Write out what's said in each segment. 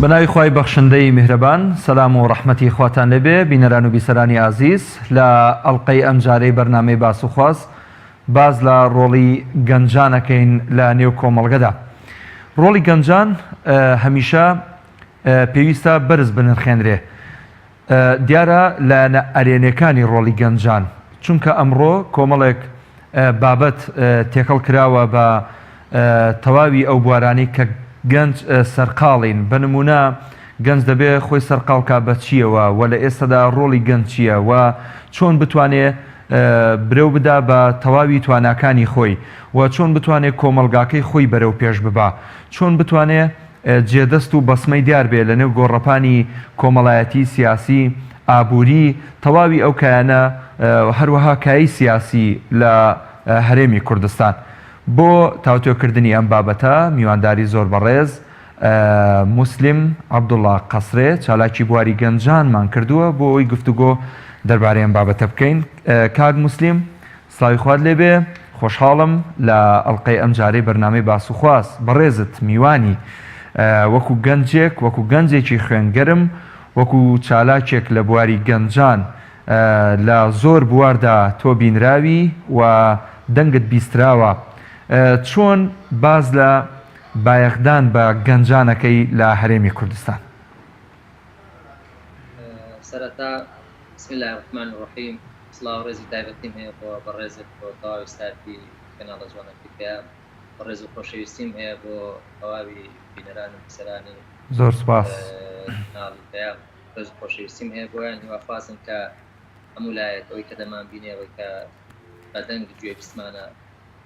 بە ناوی خوای بەخشندەی میهرەبان سەلام و ڕەحمەتی خواتان لێبێ بینەران و بیسەرانی ئازیز لە ئەڵقەی ئەمجارەی بەرنامەی باس و خواز باس لە ڕۆڵی گەنجان ئەکەین لە نێو کۆمەڵگەدا ڕۆڵی گەنجان هەمیشە پێویستە بەرز بنرخێنرێ دیارە لایەنە ئەرێنێکانی ڕۆڵی گەنجان، چونکە ئەمڕۆ کۆمەڵێک بابەت تێکەڵ کراوە بە تەواوی ئەو بوارانەی کە گەنج سەرقاڵین، بە نموونە گەنج دەبێ خۆی سەرقاڵ کا بە چییەوە و لە ئێستەدا ڕۆڵی گەنج چییە و چۆن بتوانێ برەو بدا بە تەواوی تواناکانی خۆی و چۆن بتوانێ کۆمەڵگاکەی خۆی بەرەو پێش ببا، چۆن بتوانێ جێدەست و بەسمەی دیار بێ لە نێو گۆڕەپانی کۆمەڵایەتی، سیاسی، ئابووری، تەواوی ئەو کایانە و هەروەها کایەی سیاسی لە هەرێمی کوردستان. بۆ تاوتوێکردنی ئەم بابەتە میوانداری زۆر بەڕێز موسلیم عەبدوڵا قەسرێ چالاکی بواری گەنجانمان کردووە بۆ ئەوەی گفتوگۆ دەربارەی ئەم بابەتە بکەین. کاک موسلیم سڵاوی خوات لێ بێ خۆشحاڵم لە ئەڵقەی ئەمجارەی بەرنامەی باس و خواس بەڕێزت میوانی وەکو گەنجێک وەکو گەنجێکی خوێن گەرم وەکو چالاکێک لە بواری گەنجان لە زۆر بواردا تۆ بینراوی و دەنگت بیستراوە چۆن باس لە بایەخدان بە گەنجانەکەی لە هەرێمی کوردستان؟ سەرەتا بسم اللە الرحمن الرحیم سڵاو و ڕێزی تایبەتیم هەیە بۆ بەڕێزت بۆ تەواوی ستافی کەناڵە جوانەکەی پەیام ڕێز و خۆشەویستیم هەیە بۆ تەواوی بینەران و بیسەرانی زۆر سوپاس. کەناڵی پەیام ڕێز و خۆشەویستیم هەیە بۆیان هیواخوازم کە هەموو لایەک ئەوەی کە دەمانبینێ ئەوەی کە بەدەنگ گوێبیستمانە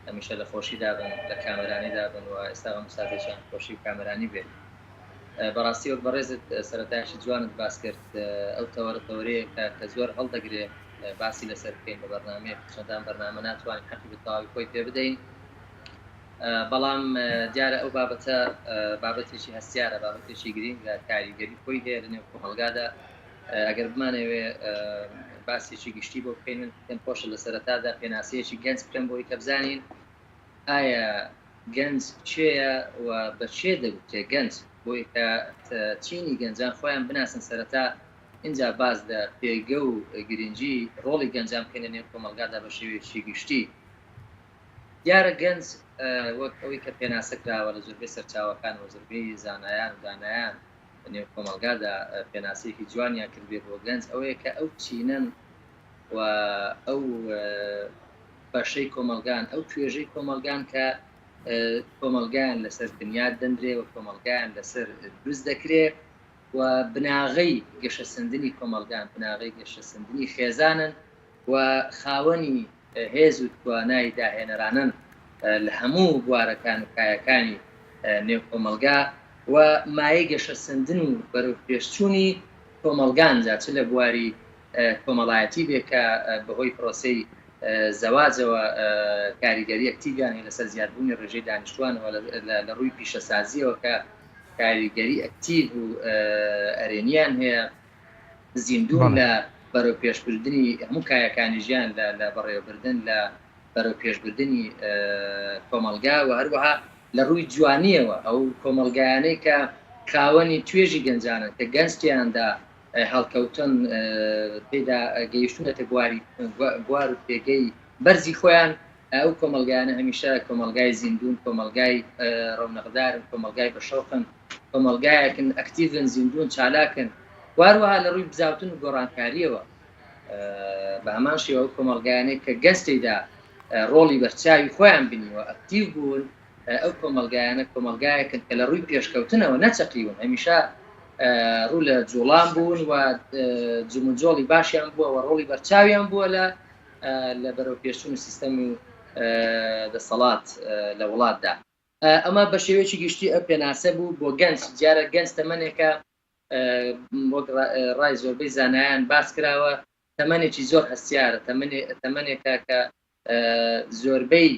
هەمیشە لە خۆشیدا بن لە کامەرانیدا بن و ئێستا هەموو ساتێکیان خۆشی و کامەرانی بێت. بەڕاستی وەک بەڕێزت سەرەتایەکی جوانت باس کرد ئەو تەوەرە تەوەرەیەکە کە زۆر هەڵدەگرێ باسی لەسەر بکەین بە بەرنامەیەک چەندان بەرنامە ناتوانین حەقی بە تەواوی خۆی پێ بدەین بەڵام دیارە ئەو بابەتە بابەتێکی هەستیارە بابەتێکی گرینگە کاریگەری خۆی هەیە لە نێو کۆمەڵگادا ئەگەر بمانەوێ باسێکی گشتی بۆ بکەین من پێم خۆشە لە سەرەتادا پێناسەیەکی گەنج بکەم بۆی کە بزانین ئایا گەنج کێیە و بە کێ دەگوترێ گەنج؟ بۆی کە چینی گەنجان خۆیان بناسن سەرەتا ئینجا باس لە پێگە و گرنگی ڕۆڵی گەنجان بکەین لە نێو کۆمەڵگادا بە شێوەیەکی گشتی. دیارە گەنج وەک ئەوەی کە پێناسە کراوە لە زۆربەی سەرچاوەکان و زۆربەی زانایان و دانایان لە نێو کۆمەڵگادا پێناسەیەکی جوانیان کردبێ بۆ گەنج ئەوەیە کە ئەو چینەن و ئەو بەشەی کۆمەڵگان، ئەو توێژەی کۆمەڵگان کە کۆمەڵگایان لەسەر بنیات دەنرێ و کۆمەڵگایان لەسەر دروست دەکرێ و بناغەی گەشەسەندنی کۆمەڵگان، بناغەی گەشەسەندنی خێزانن و خاوەنی هێز و توانای داهێنەرانەن لە هەموو بوارەکان و کایەکانی نێو کۆمەڵگا و مایەی گەشەسەندن و بەرەوپێشچوونی کۆمەڵگان جا چ لە بواری کۆمەڵایەتی بێ کە بەهۆی پرۆسەی زەواجەوە کاریگەری ئەکتیڤیان هەیە لەسەر زیادبوونی ڕێژەی دانیشتوانەوە لە ڕووی پیشەسازیەوە کە کاریگەری ئەکتیڤ و ئەرێنیان هەیە زیندوون لە بەرەو پێشبردنی هەموو کایەکانی ژیان لە بەڕێوەبردن لە بەرەو پێشبردنی کۆمەڵگا و هەروەها لە ڕووی جوانیەوە ئەو کۆمەڵگایانەی کە خاوەنی توێژی گەنجانن کە گەنج تیاندا هەڵکەوتن تێدا گەیشتونەتە بواری بوار و پێگەی بەرزی خۆیان ئەو کۆمەڵگایانە هەمیشە کۆمەڵگای زیندوون کۆمەڵگای ڕەونەقدارن کۆمەڵگای بەشەوقن کۆمەڵگایەکن ئەکتیڤن زیندوون چالاکن واروەها لە ڕووی بزاوتن و گۆڕانکاریەوە بە هەمان شێوە ئەو کۆمەڵگایانەی کە گەنج تێیدا ڕۆڵی بەرچاوی خۆیان بینیوە ئەکتیڤ بوون ئەو کۆمەڵگایانە کۆمەڵگایەکن کە لە ڕووی پێشکەوتنەوە نەچەقیون، هەمیشە ڕوو لە جوڵان بوون و جموجۆڵی باشیان بووە و ڕۆڵی بەرچاویان بووە لە لە بەرەوپێشچوون و سیستەم و دەسەڵات لە وڵاتدا. ئەمە بە شێوەیەکی گشتی ئەو پێناسە بوو بۆ گەنج. دیارە گەنج تەمەنێکە وەک ڕای زۆربەی زانایان باس کراوە تەمەنێکی زۆر هەستیارە، تەمەنێکە کە زۆربەی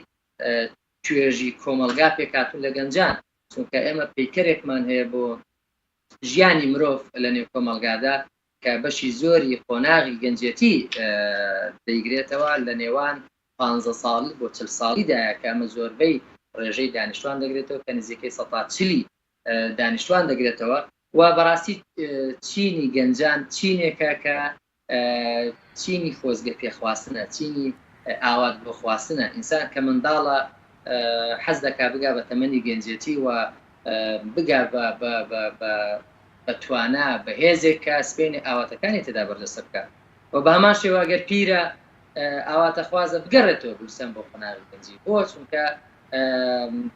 توێژی کۆمەڵگا پێکهاتوون لە گەنجان، چونکە ئێمە پەیکەرێکمان هەیە بۆ ژیانی مرۆڤ لە نێو کۆمەڵگادا کە بەشی زۆری قۆناغی گەنجێتی دەیگرێتەوە لە نێوان 15 ساڵی بۆ 40 ساڵیدایە کە ئەمە زۆربەی ڕێژەی دانیشتوان دەگرێتەوە کە نزیکەی سەتا چلی دانیشتوان دەگرێتەوە. و بەڕاستی چینی گەنجان چینێکە کە چینی خۆزگە پێخواستنە، چینی ئاوات بۆ خواستنە، ئینسان کە منداڵە حەز دەکا بگا بە تەمەنی گەنجێتی و بگا بە بە بە بە بە توانا بە هێزێک کە سبەینێ ئاواتەکانی تێدا بەرجەستە بکا و بە هەمان شێوە گەر پیرە ئاواتەخوازە بگەڕێتەوە بورسەن بۆ قۆناغی گەنجی بۆ چونکە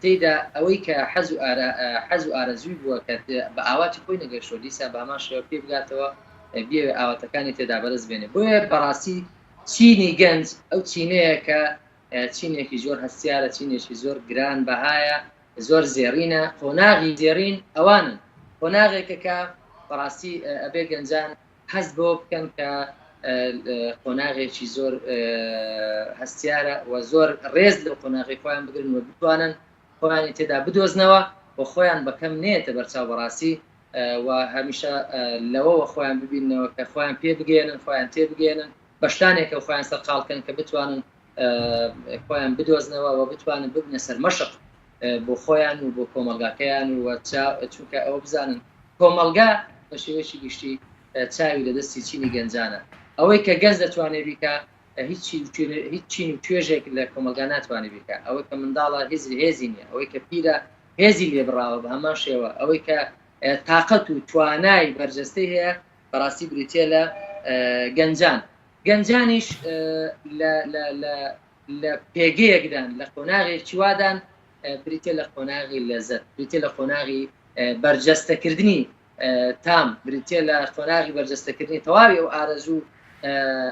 تێیدا ئەوەی کە حەز و حەز و ئارەزووی بووە کە بە ئاواتی خۆی نەگەشتووە دیسان بە هەمان شێوە پێ بگاتەوە بیەوێ ئاواتەکانی تێدا بەدەست بێنێ بۆیە بەڕاستی چینی گەنج ئەو چینەیە کە چینێکی زۆر هەستیارە چینێکی زۆر گران بەهایە زۆر زێڕینە قۆناغی زێڕین ئەوانن قۆناغێکە کە بەڕاستی ئەبێ گەنجان هەست بەوە بکەن کە قۆناغێکی زۆر هەستیارە و زۆر ڕێز لەو قۆناغی خۆیان بگرن و بتوانن خۆیانی تێدا بدۆزنەوە و خۆیان بەکەم نێتە بەرچاو بەڕاستی و هەمیشە لەوەوە خۆیان ببینەوە کە خۆیان پێ بگەێنن خۆیان تێ بگەێنن بە شتانێکە خۆیان سەرقاڵکەن کە بتوانن خۆیان بدۆزنەوە و بتوانن ببنە سەرمەشق بۆ خۆیان و بۆ کۆمەڵگاکەیان و چونکە ئەوە بزانن کۆمەڵگا بە شێوەیەکی گشتی چاوی لە دەستی چینی گەنجانە ئەوەی کە گەنج دەتوانێت بیکا هیچ هیچ چین و توێژێک لە کۆمەڵگا ناتوانێت بیکا ئەوەی کە منداڵە هێزی هێزی نییە ئەوەی کە پیرە هێزی لێ بڕاوە بە هەمان شێوە ئەوەی کە تاقەت و توانای بەرجەستەی هەیە بەڕاستی بریتە لە گەنجان گەنجانیش لە لە لە لە پێگەیەکدان لە قۆناغێکی وادان بریتە لە قۆناغی لەزەت بریتە لە قۆناغی بەرجەستەکردنی تام بریتە لە قۆناغی بەرجەستەکردنی تەواوی ئەو ئارەزوو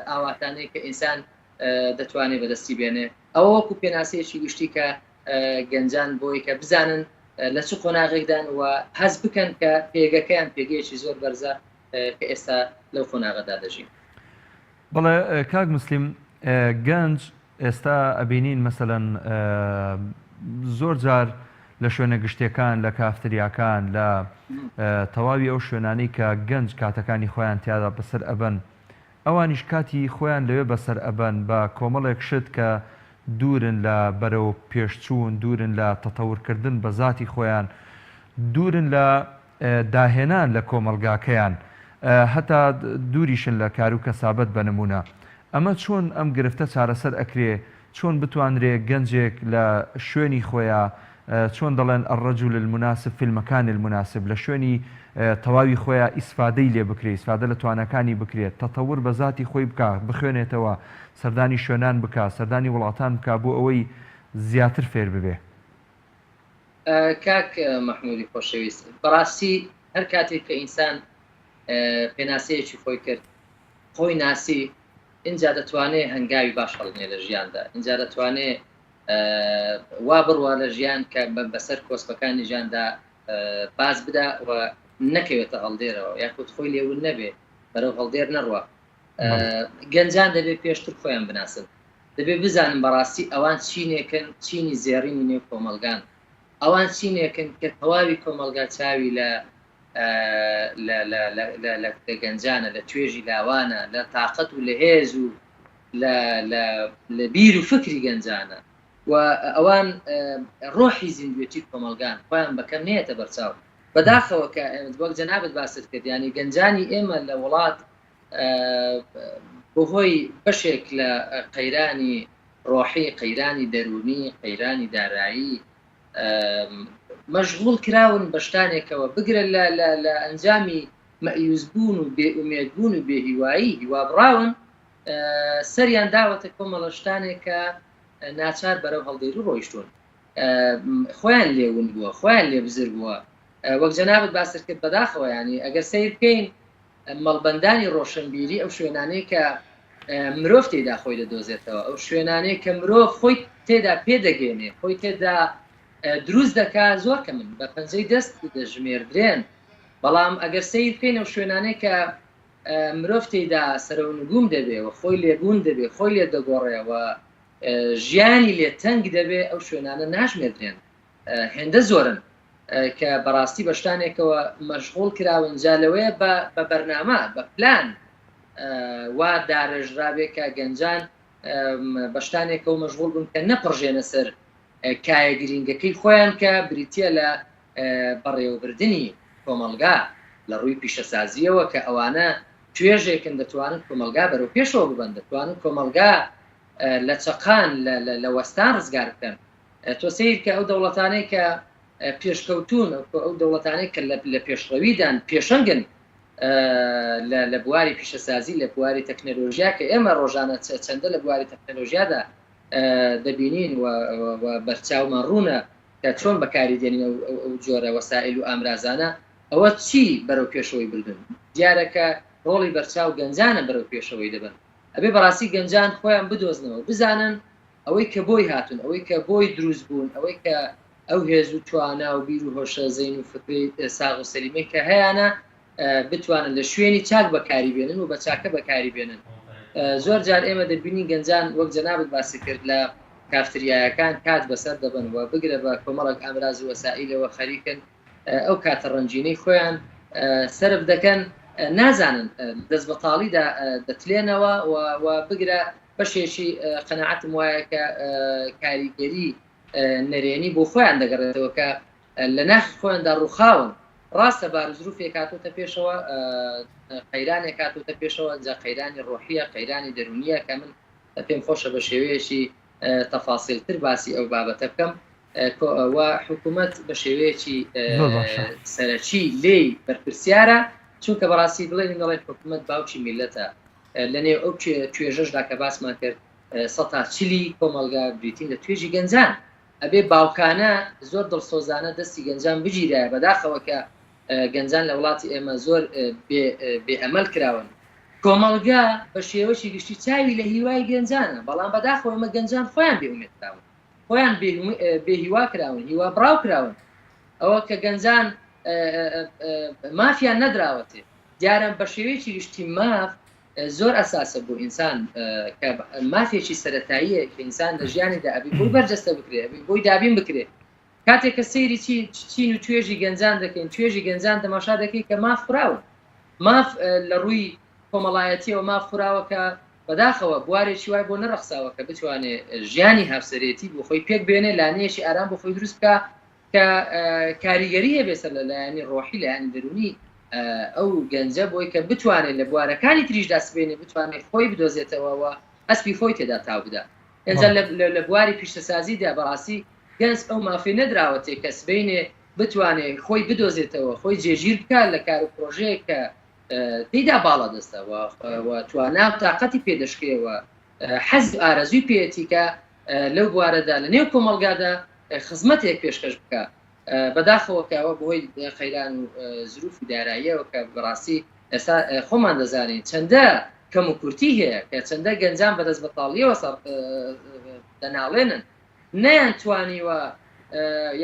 ئاواتانەی کە ئینسان دەتوانێت بەدەستی بێنێ ئەوە وەکو پێناسەیەکی گشتی کە گەنجان بۆی کە بزانن لە چ قۆناغێکدان و هەست بکەن کە پێگەکەیان پێگەیەکی زۆر بەرزە کە ئێستا لەو قۆناغەدا دەژین. بەڵێ کاک موسلیم گەنج ئێستا ئەبینین مەسەلەن زۆر جار لە شوێنە گشتیەکان لە کافتریاکان لە تەواوی ئەو شوێنانەی کە گەنج کاتەکانی خۆیان تیادا بەسەر ئەبەن ئەوانیش کاتی خۆیان لەوێ بەسەر ئەبەن بە کۆمەڵێک شت کە دوورن لە بەرەو پێشچوون دوورن لە تەتەورکردن بە زاتی خۆیان دوورن لە داهێنان لە کۆمەڵگاکەیان هەتا دووریشن لە کارو کەسابەت بە نموونە. ئەمە چۆن ئەم گرفتە چارەسەر ئەکرێ؟ چۆن بتوانرێ گەنجێک لە شوێنی خۆیا چۆن دەڵێن الرجل المناسب فی المکان المناسب لە شوێنی تەواوی خۆیا ئیسفادەی لێ بکرێ ئیسفادە لە تواناکانی بکرێ تەتەور بە زاتی خۆی بکا بخوێنێتەوە سەردانی شوێنان بکا سەردانی وڵاتان بکا بۆ ئەوەی زیاتر فێر ببێ. کاک مەحمودی خۆشەویست بەڕاستی هەر کاتێک کە ئینسان پێناسەیەکی خۆی کرد خۆی ناسی ئینجا دەتوانێ هەنگاوی باش هەڵنێ لە ژیاندا ئینجا دەتوانێ وا بڕوا لە ژیان کە بەسەر کۆسپەکانی ژیاندا باز بدا و نەکەوێتە هەڵدێرەوە یاخود خۆی لێون نەبێ بەرەو هەڵدێر نەڕوە گەنجان دەبێت پێشتر خۆیان بناسن دەبێ بزانن بەڕاستی ئەوان چینێکن، چینی زێڕینی نێو کۆمەڵگان. ئەوان چینێکن کە تەواوی کۆمەڵگا چاوی لە لە لە لە لە لە لە گەنجانە، لە توێژی لاوانە، لە تاقەت و لە هێز و لە لە لە بیر و فکری گەنجانە و ئەوان ڕۆحی زیندوێتی کۆمەڵگان، خۆیان بە کەم نەیەتە بەرچاو. بەداخەوە کە وەک جەنابت باست کرد یانی گەنجانی ئێمە لە وڵات بەهۆی بەشێک لە قەیرانی ڕۆحی، قەیرانی دەروونی، قەیرانی دارایی مەشغوڵ کراون بە شتانێکەوە، بگرە لە ئەنجامی مەئیوس بوون و بێ ئومێد بوون و بێ هیوایی، هیوابڕاون، سەریان داوەتە کۆمەڵە شتانێک کە ناچار بەرەو هەڵدێری ڕۆیشتوون. خۆیان لێ ون بووە، خۆیان لێ بزر بووە. وەک جەنابت باست کرد بەداخەوە یانی ئەگەر سەیر بکەین مەڵبەندانی ڕۆشنبیری ئەو شوێنانەی کە مرۆڤ تێدا خۆی دەدۆزێتەوە، ئەو شوێنانەی کە مرۆڤ خۆی تێدا پێدەگەێنێ، خۆی تێدا دروست دەکا زۆر کەمن، بە پەنجەی دەست دەژمێردرێن. بەڵام ئەگەر سەیر بکەین ئەو شوێنانەی کە مرۆڤ تێدا سەرەونگوم دەبێ و خۆی لێبوون دەبێ، خۆی لێ دەگۆڕێ و ژیانی لێ تەنگ دەبێ، ئەو شوێنانە ناژمێردرێن. هێندە زۆرن کە بەڕاستی بە شتانێکەوە مەشغوڵ کراون جا لەوەیە بە بە بەرنامە بە پلان وا دارێژرابێ کە گەنجان بە شتانێکەوە مەشغوڵ بن کە نەپڕژێنە سەر کایە گرینگەکەی خۆیان کە بریتە لە بەڕێوەبردنی کۆمەڵگا. لە ڕووی پیشەسازییەوە کە ئەوانە توێژێکن دەتوانن کۆمەڵگا بەرەو پێشەوە ببەن، دەتوانن کۆمەڵگا لە چەقان، لە وەستان ڕزگار بکەن. تۆ سەیر کە ئەو دەوڵەتانەی کە پێشکەوتوون، ئەو دەوڵەتانەی کە لە پێشڕەویدان، پێشەنگن لە بواری پیشەسازی، لە بواری تەکنەلۆژیا، کە ئێمە ڕۆژانە چەندە لە بواری تەکنەلۆژیادا دەبینین و بەرچاومان ڕوونە کە چۆن بەکاری دێنین ئەو جۆرە وەسائیل و ئامرازانە، ئەوە چی بەرەو پێشەوەی بردوون؟ دیارە کە ڕۆڵی بەرچاو گەنجانە بەرەو پێشەوەی دەبەن. ئەبێ بەڕاستی گەنجان خۆیان بدۆزنەوە، بزانن ئەوەی کە بۆی هاتوون، ئەوەی کە بۆی دروست بوون، ئەوەی کە ئەو هێز و توانا و بیر و هۆشە زەین و فکرەی ساغ و سەلیمەی کە هەیانە بتوانن لە شوێنی چاک بەکاری بێنن و بە چاکە بەکاری بێنن. زۆر جار ئێمە دەبینین گەنجان وەک جەنابت باست کرد لە کافتریایەکان کات بەسەر دەبەن و بگرە بە کۆمەڵێک ئامراز و وەسائیلەوە خەریکن ئەو کاتە ڕەنگینەی خۆیان سەرف دەکەن، نازانن دەست بەتاڵیدا دەتلێنەوە و بگرە بەشێکی قەناعەتم وایە کە کاریگەری نەرێنی بۆ خۆیان دەگەڕێتەوە کە لە ناخی خۆیاندا ڕووخاون. ڕاستە بارودروفێک هاتۆتە پێشەوە، قەیرانێک هاتۆتە پێشەوە، جا قەیرانی ڕۆحیە، قەیرانی دەروونیە کە من پێم خۆشە بە شێوەیەکی تەفاسیلتر باسی ئەو بابەتە بکەم و حکوومەت بە شێوەیەکی سەرەکی لێی بەرپرسیارە، چونکە بەڕاستی بڵێن دەڵێن حکوومەت باوکی میلەتە، لەنێو ئەو توێژەشدا کە باسمان کرد سەتا چلی کۆمەڵگا بریتین لە توێژی گەنجان. ئەبێ باوکانە زۆر دڵسۆزانە دەستی گەنجان بگیرایە، بەداخەوە کە گەنجان لە وڵاتی ئێمە زۆر بێ بێ ئەمەل کراون. کۆمەڵگا بە شێوەکی گشتی چاوی لە هیوای گەنجانە، بەڵام بەداخەوە ئێمە گەنجان خۆیان بێ ئومێد کراون، خۆیان بێ هیوا کراون، هیوا بڕاو کراون. ئەوە کە گەنجان مافیان نەدراوەتێ، دیارە بە شێوەیەکی گشتی ماف زۆر ئەساسە بۆ ئینسان کە مافێکی سەرەتاییە کە ئینسان لە ژیانیدا ئەبێ بۆی بەرجەستە بکرێ، ئەبێ بۆی دابین بکرێ. کاتێک کە سەیری چی چین و توێژی گەنجان دەکەین، توێژی گەنجان تەماشا دەکەی کە ماف خوراون. ماف لە ڕووی کۆمەڵایەتیەوە ماف خوراوە کە بەداخەوە بوارێکی وای بۆ نەڕەخساوە کە بتوانێ ژیانی هاوسەرێتی بۆ خۆی پێک بێنێ، لانەیەکی ئارام بۆ خۆی دروست بکا کە کاریگەری هەبێ سەر لە لایەنی ڕۆحی، لایەنی دەروونی ئەو گەنجە بۆی کە بتوانێت لە بوارەکانی تریشدا سبەینێ بتوانێت خۆی بدۆزێتەوە و ئەسپی خۆی تێدا تاو بدا. ئینجا لە بواری پیشەسازیدا بەڕاستی گەنج ئەو مافەی نەدراوەتێ کە سبەینێ بتوانێ خۆی بدۆزێتەوە، خۆی جێگیر بکات لە کار و پرۆژەیەک کە تێیدا باڵادەستە و توانا و تاقەتی پێ دەشکێ و حەز و ئارەزووی پێیەتی کە لەو بوارەدا لە نێو کۆمەڵگادا خزمەتێک پێشکەش بکا. بەداخەوە کە ئەوە بەهۆی قەیران و زروفی داراییەوە کە بەڕاستی ئێستا خۆمان دەزانین چەندە کەم و کورتی هەیە کە چەندە گەنجان بەدەست بەتاڵیەوە دەناڵێنن نەیانتوانیوە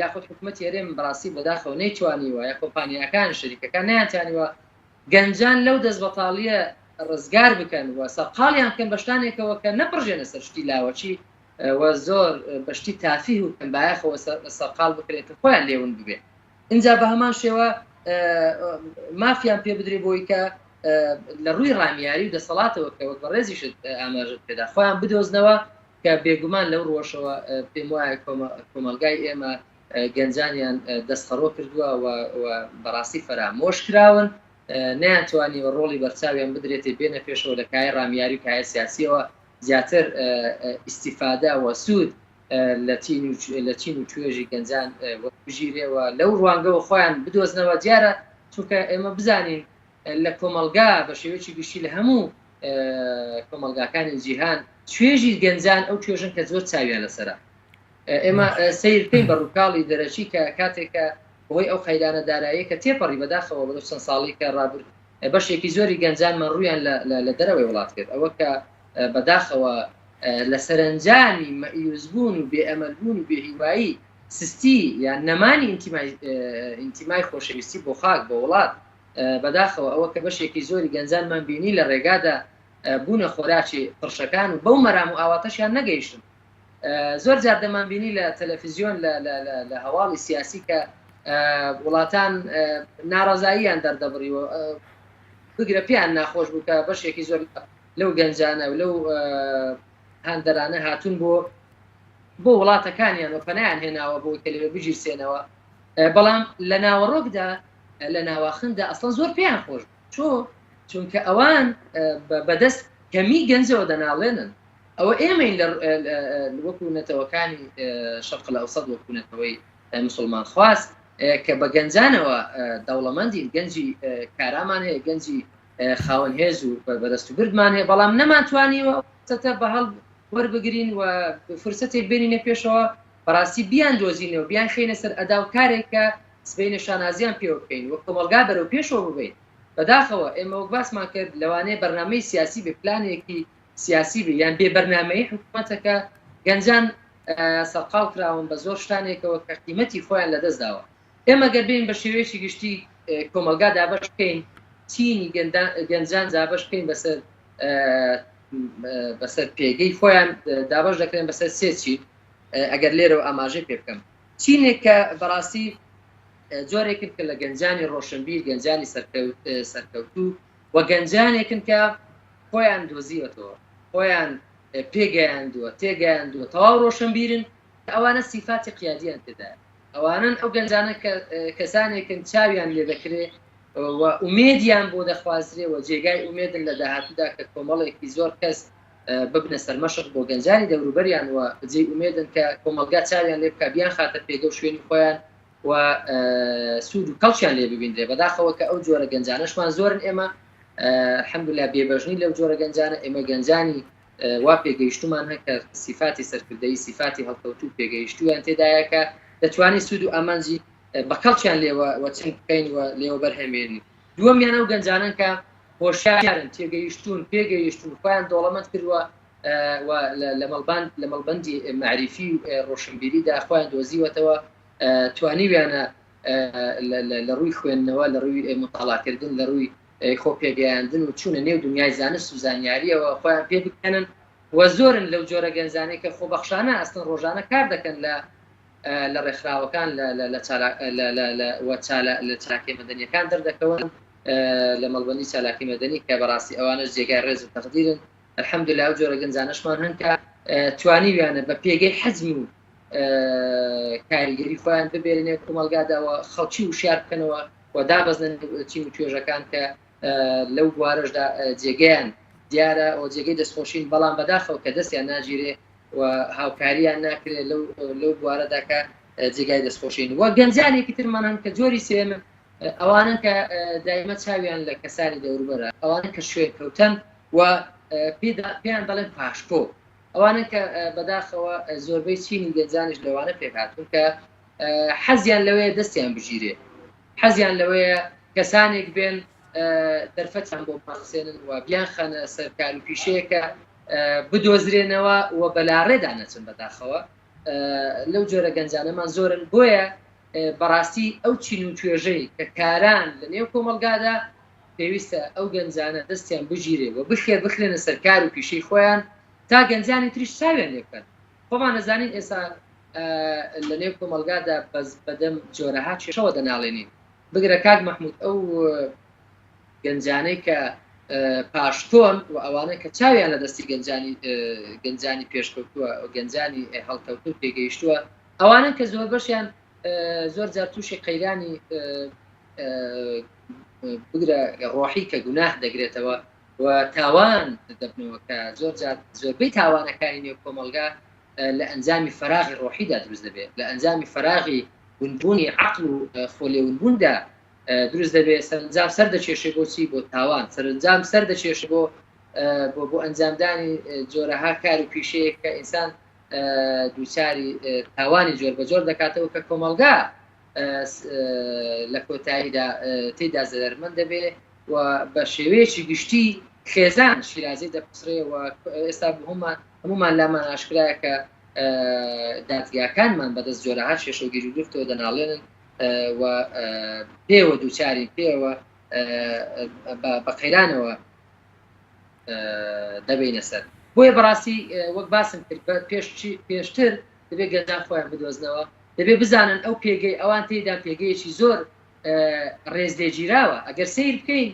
یاخود حکوومەتی هەرێم بەڕاستی بەداخەوە نەیتوانیوە یا کۆمپانیاکان شەریکەکان نەیانتوانیوە گەنجان لەو دەست بەتاڵیە ڕزگار بکەن و سەرقاڵیان بکەن بە شتانێکەوە کە نەپڕژێنە سەر شتی لاوەکی و زۆر بە شتی تافیه و کەم بایەخەوە سەرقاڵ بکرێن کە خۆیان لێ ون ببێ. ئینجا بە هەمان شێوە مافیان پێ بدرێ بۆی کە لە ڕووی ڕامیاری و دەسەڵاتەوە کە وەک بەڕێزیشت ئاماژەت پێدا خۆیان بدۆزنەوە کە بێگومان لەو ڕووەشەوە پێم وایە کۆمەڵگای ئێمە گەنجانیان دەستخەڕۆ کردووە و بەڕاستی فەرامۆش کراون، نەیانتوانیوە ڕۆڵی بەرچاویان بدرێتێ بێنە پێشەوە لە کایەی ڕامیاری و کایەی سیاسیەوە زیاتر ئیستیفادە و سوود لە چین و لە چین و توێژی گەنجان وەربگیرێ و لەو ڕوانگەوە خۆیان بدۆزنەوە. دیارە چونکە ئێمە بزانین لە کۆمەڵگا بە شێوەیەکی گشتی لە هەموو کۆمەڵگاکانی جیهان توێژی گەنجان ئەو توێژن کە زۆر چاویان لەسەرە. ئێمە سەیر بکەین بە ڕووکاڵی دەرەکی کە کاتێک کە بەهۆی ئەو قەیرانە داراییە کە تێپەڕی بەداخەوە بەدەو چەند ساڵی کە ڕابرد بەشێکی زۆری گەنجانمان ڕوویان لە دەرەوەی وڵات کرد ئەوە کە بەداخەوە لە سەرەنجامی مەئیوس بوون و بێئەمەل بوون و بێهیوایی سستی یان نەمانی ئینتیمای ئینتیمای خۆشەویستی بۆ خاک بۆ وڵات بەداخەوە ئەوە کە بەشێکی زۆری گەنجانمان بینی لە ڕێگادا بوونە خۆراکی قڕشەکان و بەو مەرام و ئاواتەشیان نەگەیشتن. زۆر جار دەمانبینی لە تەلەفزیۆن لە هەواڵی سیاسی کە وڵاتان ناڕەزاییان دەردەبڕی و بگرە پێیان ناخۆش بوو کە بەشێکی زۆر لەو گەنجانە و لەو هاندەرانە هاتوون بۆ بۆ وڵاتەکانیان و پەنایان هێناوە بۆ کە لەوێ بگیرسێنەوە بەڵام لە ناوەڕۆکدا. لە ناواخندا ئەسڵەن زۆر پێیان خۆش چۆ چونکە ئەوان بەدەست کەمی گەنجەوە دەناڵێنن ئەوە ئێمەین لە وەکو نەتەوەکانی شەرق الاوسط وەکو نەتەوەی مسلمان خواست کە بە گەنجانەوە دەوڵەمەندین گەنجی کارامان هەیە گەنجی خاوەن هێز و بەدەست و بردمان هەیە بەڵام نەمانتوانیوە سەتە بە هەڵ وەربگرین و فرسەتێک بێنینە پێشەوە بەڕاستی بیان دۆزینەوە بیان خەینە سەر ئەدا و کارێک کە سبەینێ شانازیان پێوە بکەین و کۆمەڵگا بەرەو پێشەوە ببەین. بەداخەوە ئێمە وەک باسمان کرد لەوانەیە بەرنامەی سیاسی بێ پلانێکی سیاسی بێ یان بێ بەرنامەیی حکوومەتەکە گەنجان سەرقاڵ کراون بە زۆر شتانێکەوە کە قیمەتی خۆیان لەدەست داوە. ئێمە گەر بێین بە شێوەیەکی گشتی کۆمەڵگا دابەش بکەین چینی گەنجان دابەش بکەین بەسەر بەسەر پێگەی خۆیان دابەش دەکرێن بەسەر سێ چین ئەگەر لێرەوە ئاماژەی پێ بکەم چینێک کە بەڕاستی جۆرێکن کە لە گەنجانی ڕۆشنبیر گەنجانی سەرکەوتوو و گەنجانێکن کە خۆیان دۆزیوەتەوە خۆیان پێگەیاندووە تێگەیاندووە تەواو ڕۆشنبیرن ئەوانە سیفاتی قیادیان تێدایە ئەوانن ئەو گەنجانە کە کەسانێکن چاویان لێ دەکرێ و ئومێدیان بۆ دەخوازرێ و جێگای ئومێدن لە داهاتوودا کە کۆمەڵێکی زۆر کەس ببنە سەرمەشق بۆ گەنجانی دەوروبەریان و جێی ئومێدن کە کۆمەڵگا چاویان لێ بکا بیانخاتە پێگە و شوێنی خۆیان و سوود و کەڵکیان لێ ببیندرێ. بەداخەوە کە ئەو جۆرە گەنجانەشمان زۆرن ئێمە الحمدلله بێبەژنی لەو جۆرە گەنجانە ئێمە گەنجانی وا پێگەیشتومان هەن کە سیفاتی سەرکردەیی سیفاتی هەڵکەوتوو پێگەیشتویان تێدایە کە دەتوانین سوود و ئامانجی بە کەڵکیان لێوە وەچنگ بکەین و لێوە بەرهەمێنین. دووەمیان ئەو گەنجانەن کە هۆشیارن، تێگەیشتوون، پێگەیشتوون، خۆیان دەوڵەمەند کردووە و لە مەڵباند لە مەڵبەندی مەعریفی و ڕۆشنبیریدا خۆیان دۆزیوەتەوە، توانیویانە لە ڕووی خوێندنەوە، لە ڕووی موتاڵاکردن، لە ڕووی خۆ پێگەیاندن و چوونە نێو دنیای زانست و زانیارییەوە خۆیان پێ بگەیەنن و زۆرن لەو جۆرە گەنجانەی کە خۆبەخشانە ئەستن ڕۆژانە کار دەکەن لە لە ڕێکخراوەکان لە لە لە چالا لە لە لە و چالا لە چالاکیە مەدەنیەکان دەردەکەون لە مەڵبەندی چالاکی مەدەنی کە بەڕاستی ئەوانەش جێگای ڕێز و تەقدیرن الحمدلله ئەو جۆرە گەنجانەشمان هەن کە توانیویانە بە پێگەی حەجم و کاریگەری خۆیان ببێنە نێو کۆمەڵگادا و خەڵکی وشیار بکەنەوە و دابەزنە چین و توێژەکان کە لەو بوارەشدا جێگەیان دیارە و جێگەی دەستخۆشین بەڵام بەداخەوە کە دەستیان ناگیرێ و هاوکاریان ناکرێت لەو لەو بوارەدا کە جێگای دەستخۆشین و گەنجانێکی ترمان هەن کە جۆری سێمن ئەوانن کە دایمە چاویان لە کەسانی دەوروبەرە ئەوانە کە شوێن کەوتن و پێیان دەڵێن پاشکۆ ئەوانە کە بەداخەوە زۆربەی چینی گەنجانیش لەوانە پێکهاتوون کە حەزیان لەوەیە دەستیان بگیرێ حەزیان لەوەیە کەسانێک بێن دەرفەتیان بۆ بڕەخسێنن و بیانخەنە سەر کار و پیشەیەکە بدۆزرێنەوە و بەلاڕێدا نەچن بەداخەوە لەو جۆرە گەنجانەمان زۆرن بۆیە بەڕاستی ئەو چین و توێژەی کە کاران لە نێو کۆمەڵگادا پێویستە ئەو گەنجانە دەستیان بگیرێ و بخێر بخرێنە سەر کار و پیشەی خۆیان تا گەنجانی تریش چاویان لێ بکەن. خۆمان ئەزانین ئێستا لە نێو کۆمەڵگادا بەس بەدەم جۆرەها کێشەوە دەناڵێنین. بگرە کاک مەحمود ئەو گەنجانەی کە پاشکۆن و ئەوانە کە چاویان لە دەستی گەنجانی گەنجانی پێشکەوتووە گەنجانی هەڵکەوتوو پێگەیشتووە ئەوانە کە زۆربەشیان زۆر جار تووشی قەیرانی بگرە ڕۆحی کە گوناه دەگرێتەوە و تاوان دەبنەوە کە زۆر جار زۆربەی تاوانەکانی نێو کۆمەڵگا لە ئەنجامی فەراغی ڕۆحیدا دروست دەبێت لە ئەنجامی فەراغی ونبوونی عقل و خۆلێونبووندا دروست دەبێت سەرنجام سەر دەکێشێ بۆچی بۆ تاوان سەرنجام سەر دەکێشێ بۆ بۆ بۆ ئەنجامدانی جۆرەها کار و پیشەیەک کە ئینسان دووچاری تاوانی جۆر بە جۆر دەکاتەوە کە کۆمەڵگا لە کۆتاییدا تێدا زەرمەند دەبێ و بە شێوەیەکی گشتی خێزان شیرازی دەپسڕێ و ئێستا هەمومان هەمومان لامان ئاشکرایە کە دادگاکانمان بەدەست جۆرەها کێشە و گیروگرفتەوە دەناڵێنن و پێوە دووچاری پێوە بە قەیرانەوە دەبینە سەر بۆیە بەڕاستی وەک باسم کرد پێش پێشتر دەبێت گەنجان خۆیان بدۆزنەوە دەبێت بزانن ئەو پێگەی ئەوان تێدا پێگەیەکی زۆر ڕێز لێگیراوە ئەگەر سیر بکەین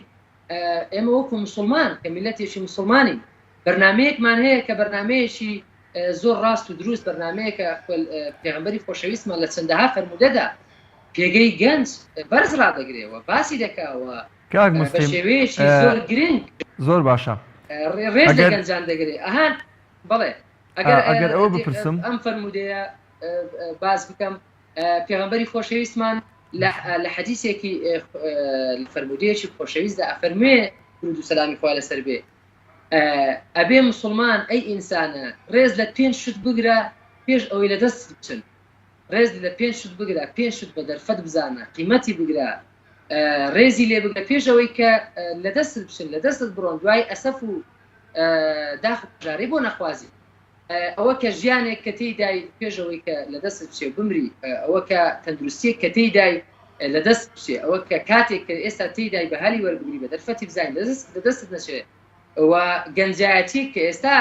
ئێمە وەکو مسلمان کە میلەتێکی مسلمانین بەرنمەیەکمان هەیە کە بەرنمەیەکی زۆر ڕاست و دروست بەرنمەیەکە پێغمبەری خۆشەویستمان لە چەندەها فەرمودەدا. پێگەی گەنج بەرز ڕادەگرێ و باسی دەکا و کاک بە موسلیم شێوەیەکی زۆر گرنگ زۆر باشە ڕێز لە ئەگەر گەنجان دەگرێ. ئەها بەڵێ ئەگەر ئەگەر ئەوە بپرسم. ئەم فەرموودەیە باس بکەم پێغەمبەری خۆشەویستمان لە لە حەدیسێکی لە فەرموودەیەکی خۆشەویستدا ئەفەرموێ درود و سەلامی خوا لەسەر بێ ئەبێ موسڵمان ئەی ئینسانە ڕێز لە پێنج شت بگرە پێش ئەوەی لە دەستت بچن ڕێز لە پێنج شت بگرە پێنج شت بە دەرفەت بزانە قیمەتی بگرە ڕێزی لێ بگرە پێش ئەوەی کە لە دەستت بچن لە دەستت بڕۆن دوای ئەسەف و داخ و پەژارەی بۆ نەخوازی ئەوە کە ژیانێک کە تێیدای پێش ئەوەی کە لە دەستت بچێ و بمری ئەوە کە تەندروستیەک کە تێیدای لە دەست بچێ ئەوە کە کاتێک کە ئێستا تێیدای بە هەلی وەربگری بە دەرفەتی بزانین لە دەستت نەچێ و گەنجایەتیەک کە ئێستا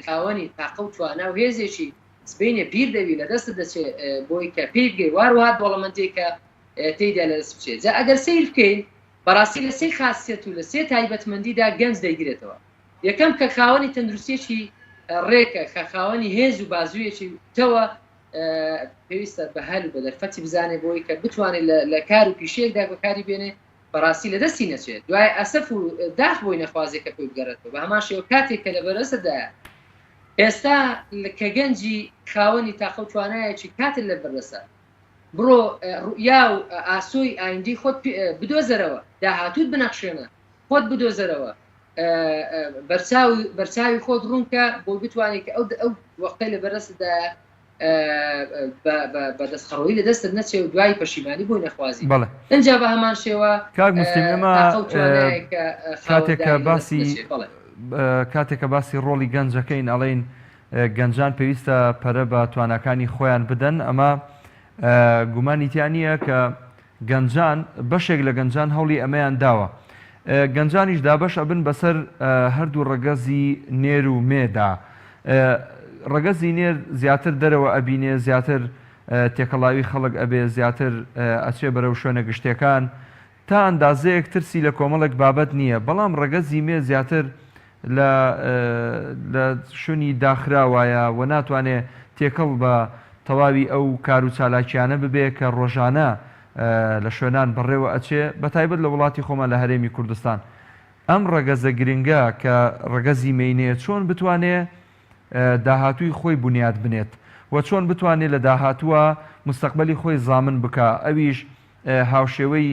خاوەنی تاقە و توانا و هێزێکی سبەینێ پیر دەبی لە دەستت دەچێ بۆی کە پێی بگەی واروها دەوڵەمەندێک کە تێیدا لە دەست بچێ جا ئەگەر سەیر بکەین بەڕاستی لە سێ خاسیەت و لە سێ تایبەتمەندیدا گەنج دەیگرێتەوە یەکەم کە خاوەنی تەندروستیەکی ڕێکە، کە خاوەنی هێز و بازوویەکی پتەوە، پێویستە بە هەل و بە دەرفەتی بزانێ بۆی کە بتوانێت لە کار و پیشەیەکدا بەکاری بێنێ بەڕاستی لە دەستی نەچێت، دوای ئەسەف و داخ بۆی نەخوازێ کە پێی بگەڕێتەوە، بە هەمان شێوە کاتێک کە لە بەردەستدایە ئێستا کە گەنجی خاوەنی تاقە و توانایەکی کاتت لە بەردەستە بڕۆ ڕوئیا و ئاسۆی ئایندەی خۆت بدۆزەرەوە، داهاتووت بنەخشێنە، خۆت بدۆزەرەوە بەرچاو بەرچاوی خۆت ڕوونکە بۆ بتوانێت کە ئەو ئەو وەختەی لە بەرەستدایە بە دەستخەڕۆیی لە دەستت نەچێ و دوای پەشیمانی بۆی نەخوازی بەڵێ ئینجا بە هەمان شێوە کاک موسلیم ئێمە تاقە و توانایەک کە کاتێک کە خاوەنداری لە دەست باسی نەچێ بەڵێ کاتێک کە باسی ڕۆڵی گەنجەکەین ئەڵێین گەنجان پێویستە پەرە بە تواناکانی خۆیان بدەن ئەمە گومانی تیا نییە کە گەنجان، بەشێک لە گەنجان هەوڵی ئەمەیان داوە. گەنجانیش دابەش ئەبن بەسەر هەردوو ڕەگەزی نێر و مێ دا. ڕەگەزی نێر زیاتر دەرەوە ئەبینێ، زیاتر تێکەڵاوی خەڵک ئەبێ، زیاتر ئەچێ بەرەو شوێنە گشتیەکان، تا ئەندازەیەک ترسی لە کۆمەڵێک بابەت نییە، بەڵام ڕەگەزی مێ زیاتر لە لە شوێنی داخراوایە و ناتوانێ تێکەڵ بە تەواوی ئەو کار و چالاکیانە ببێ کە ڕۆژانە لە شوێنان بەڕێوە ئەچێ بە تایبەت لە وڵاتی خۆمان لە هەرێمی کوردستان. ئەم ڕەگەزە گرنگە کە ڕەگەزی مێینەیە چۆن بتوانێ داهاتووی خۆی بونیاد بنێت و چۆن بتوانێ لە داهاتووا موستەقبەلی خۆی زامن بکا ئەویش هاوشێوەی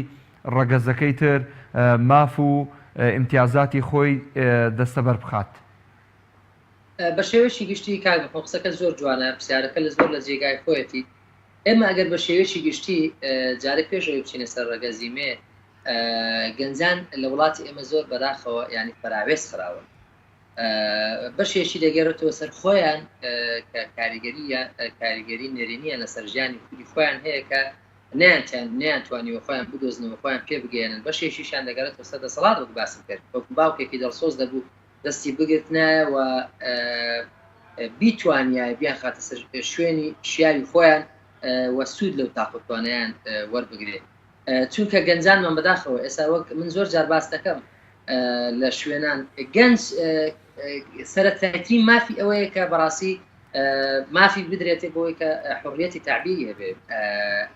ڕەگەزەکەی تر ماف و ئیمتیازاتی خۆی دەستەبەر بخات. بە شێوەیەکی گشتی کاک بەخۆ قسەکەت زۆر جوانە پرسیارەکە لە زۆر لە جێگای خۆیەتی ئێمە ئەگەر بە شێوەیەکی گشتی جارێک پێش ئەوەی بچینە سەر ڕەگەزی مێ گەنجان لە وڵاتی ئێمە زۆر بەداخەوە یانی پەراوێز خراون بەشێکی دەگەرێتەوە سەر خۆیان کە کاریگەری کاریگەری نەرێنیان لەسەر ژیانی خودی خۆیان هەیە کە نەیانتوانیوە خۆیان بدۆزنەوە خۆیان پێ بگەیەنن، بەشێکیشیان دەگەڕێتەوە سەر دەسەڵات وەک باسم کرد وەک باوکێکی دڵسۆز دەبوو دەستی بگرتنایە و بیتوانیایە بیانخاتە سەر شوێنی شیاوی خۆیان و سوود لەو تاق و توانایان وەربگرێ چونکە گەنجانمان بەداخەوە ئێستا وەک من زۆر جار باس دەکەم لە شوێنان گەنج سەرەتایترین مافی ئەوەیە کە بەڕاستی مافی بدرێتێ بۆی کە حڕیەتی تعبیری هەبێ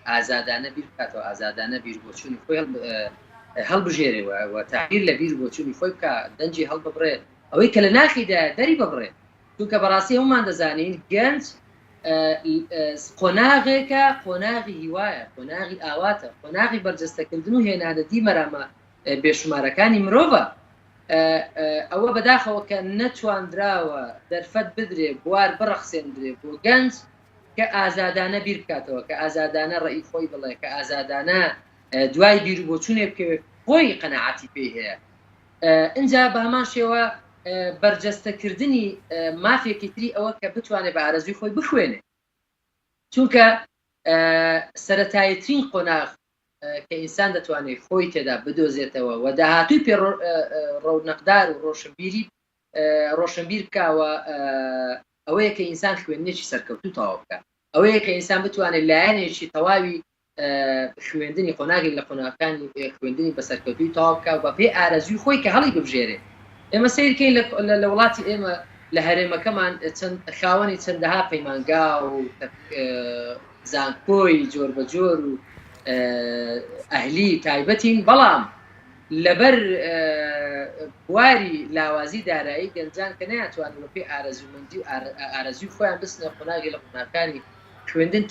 ئازادانە بیر بکاتەوە ئازادانە بیر بۆچوونی خۆی هەڵبژێرێ و تعبیر لە بیر بۆچوونی خۆی بکە دەنگی هەڵببڕێ ئەوەی کە لە ناخیدا دەری ببڕێ چونکە بەڕاستی هەمومان دەزانین گەنج قۆناغێکە قۆناغی هیوایە قۆناغی ئاواتە قۆناغی بەرجەستەکردن و هێنانەدی مەرامە بێشومارەکانی مرۆڤە ئەوە بەداخەوە کە نەتواندراوە دەرفەت بدرێ بوار بڕەخسێندرێ بۆ گەنج کە ئازادانە بیر بکاتەوە کە ئازادانە ڕێی خۆی بڵێ کە ئازادانە دوای بیر و بۆچوونێ بکەوێت خۆی قەنەعاتی پێی هەیە ئینجا بە هەمان شێوە بەرجەستەکردنی مافێکی تری ئەوە کە بتوانێت بە ئارەزووی خۆی بخوێنێ چونکە سەتاییترین قۆناغ کە ئینسان دەتوانێت خۆی تێدا بدۆزێتەوە و داهاتووی پێ ڕەونەقدار و ڕۆشنبیری ڕۆشنبیر بکەوە ئەوەیە کە ئینسان خوێندنێکی سەرکەوتوو تەواو بکە ئەوەیە کە ئینسان بتوانێت لایەنێکی تەواوی خوێندنی قۆناغێک لە قۆناغەکانی خوێندنی بە سەرکەوتووی تەواو بکا و بە پێی ئارەزووی خۆی کە هەڵی ببژێرێ. ئێمە سەیر کەین لە وڵاتی ئێمە لە هەرێمەکەمان چەند خاوەنی چەندەها پەیمانگا و زانکۆی جۆر بە جۆر و. ئەهلی تایبەتین، بەڵام لەبەر بواری لاوازی دارایی گەنجان کە نەیانتوانی بەپێی ئارەزوومەندی و ئارەزووی خۆیان بچنە قۆناغی لە قۆناغەکانی خوێندن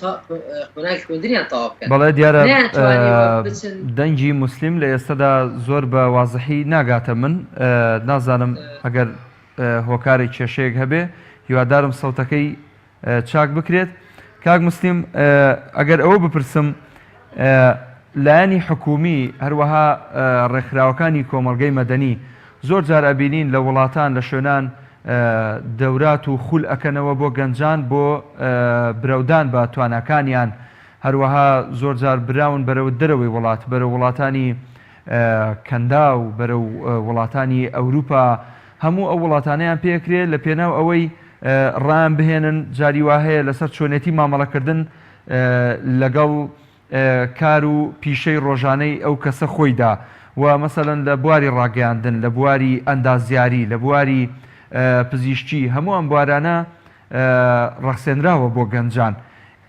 قۆناغی خوێندنیان تەواو بکەن بەڵێ دیارە نەیانتوانیوە بچن. دەنگی موسلیم لە ئێستەدا زۆر بە وازحی ناگاتە من نازانم ئەگەر هۆکارێک کێشەیەک هەبێ هیوادارم سەوتەکەی چاک بکرێت. کاک موسلیم ئەگەر ئەوە بپرسم لایەنی حکوومی هەروەها ڕێکخراوەکانی کۆمەڵگەی مەدەنی زۆر جار ئەبینین لە وڵاتان لە شوێنان دەورات و خول ئەکەنەوە بۆ گەنجان بۆ برەودان بە تواناکانیان هەروەها زۆر جار براون بەرەو دەرەوەی وڵات بەرەو وڵاتانی کەنداو بەرەو وڵاتانی ئەوروپا هەموو ئەو وڵاتانەیان پێکرێ لە پێناو ئەوەی ڕایان بهێنن، جاری وا هەیە لەسەر چۆنێتی مامەڵەکردن لەگەڵ کار و پیشەی ڕۆژانەی ئەو کەسە خۆیدا و مەسەلەن لە بواری ڕاگەیاندن، لە بواری ئەندازیاری، لە بواری پزیشکی هەموو ئەم بوارانە ڕەخسێنراوە بۆ گەنجان.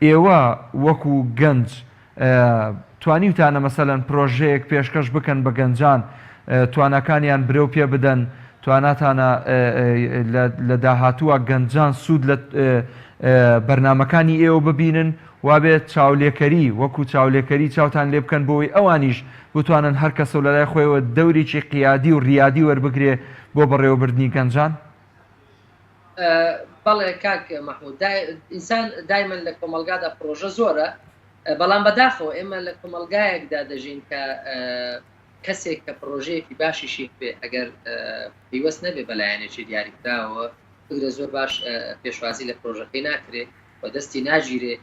ئێوە وەکو گەنج توانیوتانە مەسەلەن پرۆژەیەک پێشکەش بکەن بە گەنجان تواناکانیان برەو پێ بدەن تواناتانە لە داهاتووە گەنجان سوود لە بەرنامەکانی ئێوە ببینن وابێت چاولێکەری وەکو چاولێکەری چاوتان لێ بکەن بۆی ئەوانیش بتوانن هەر کەسە و لەلای خۆیەوە دەورێکی قیادی و ریادی وەربگرێ بۆ بەڕێوەبردنی گەنجان؟ بەڵێ کاک مەحمود ئینسان دایمەن لە کۆمەڵگادا پرۆژە زۆرە بەڵام بەداخەوە ئێمە لە کۆمەڵگایەکدا دەژین کە کەسێک کە پرۆژەیەکی باشیشی بێ ئەگەر پەیوەست نەبێ بە لایەنێکی دیاریکراوە بگرە زۆر باش پێشوازی لە پرۆژەکەی ناکرێ و دەستی ناگیرێ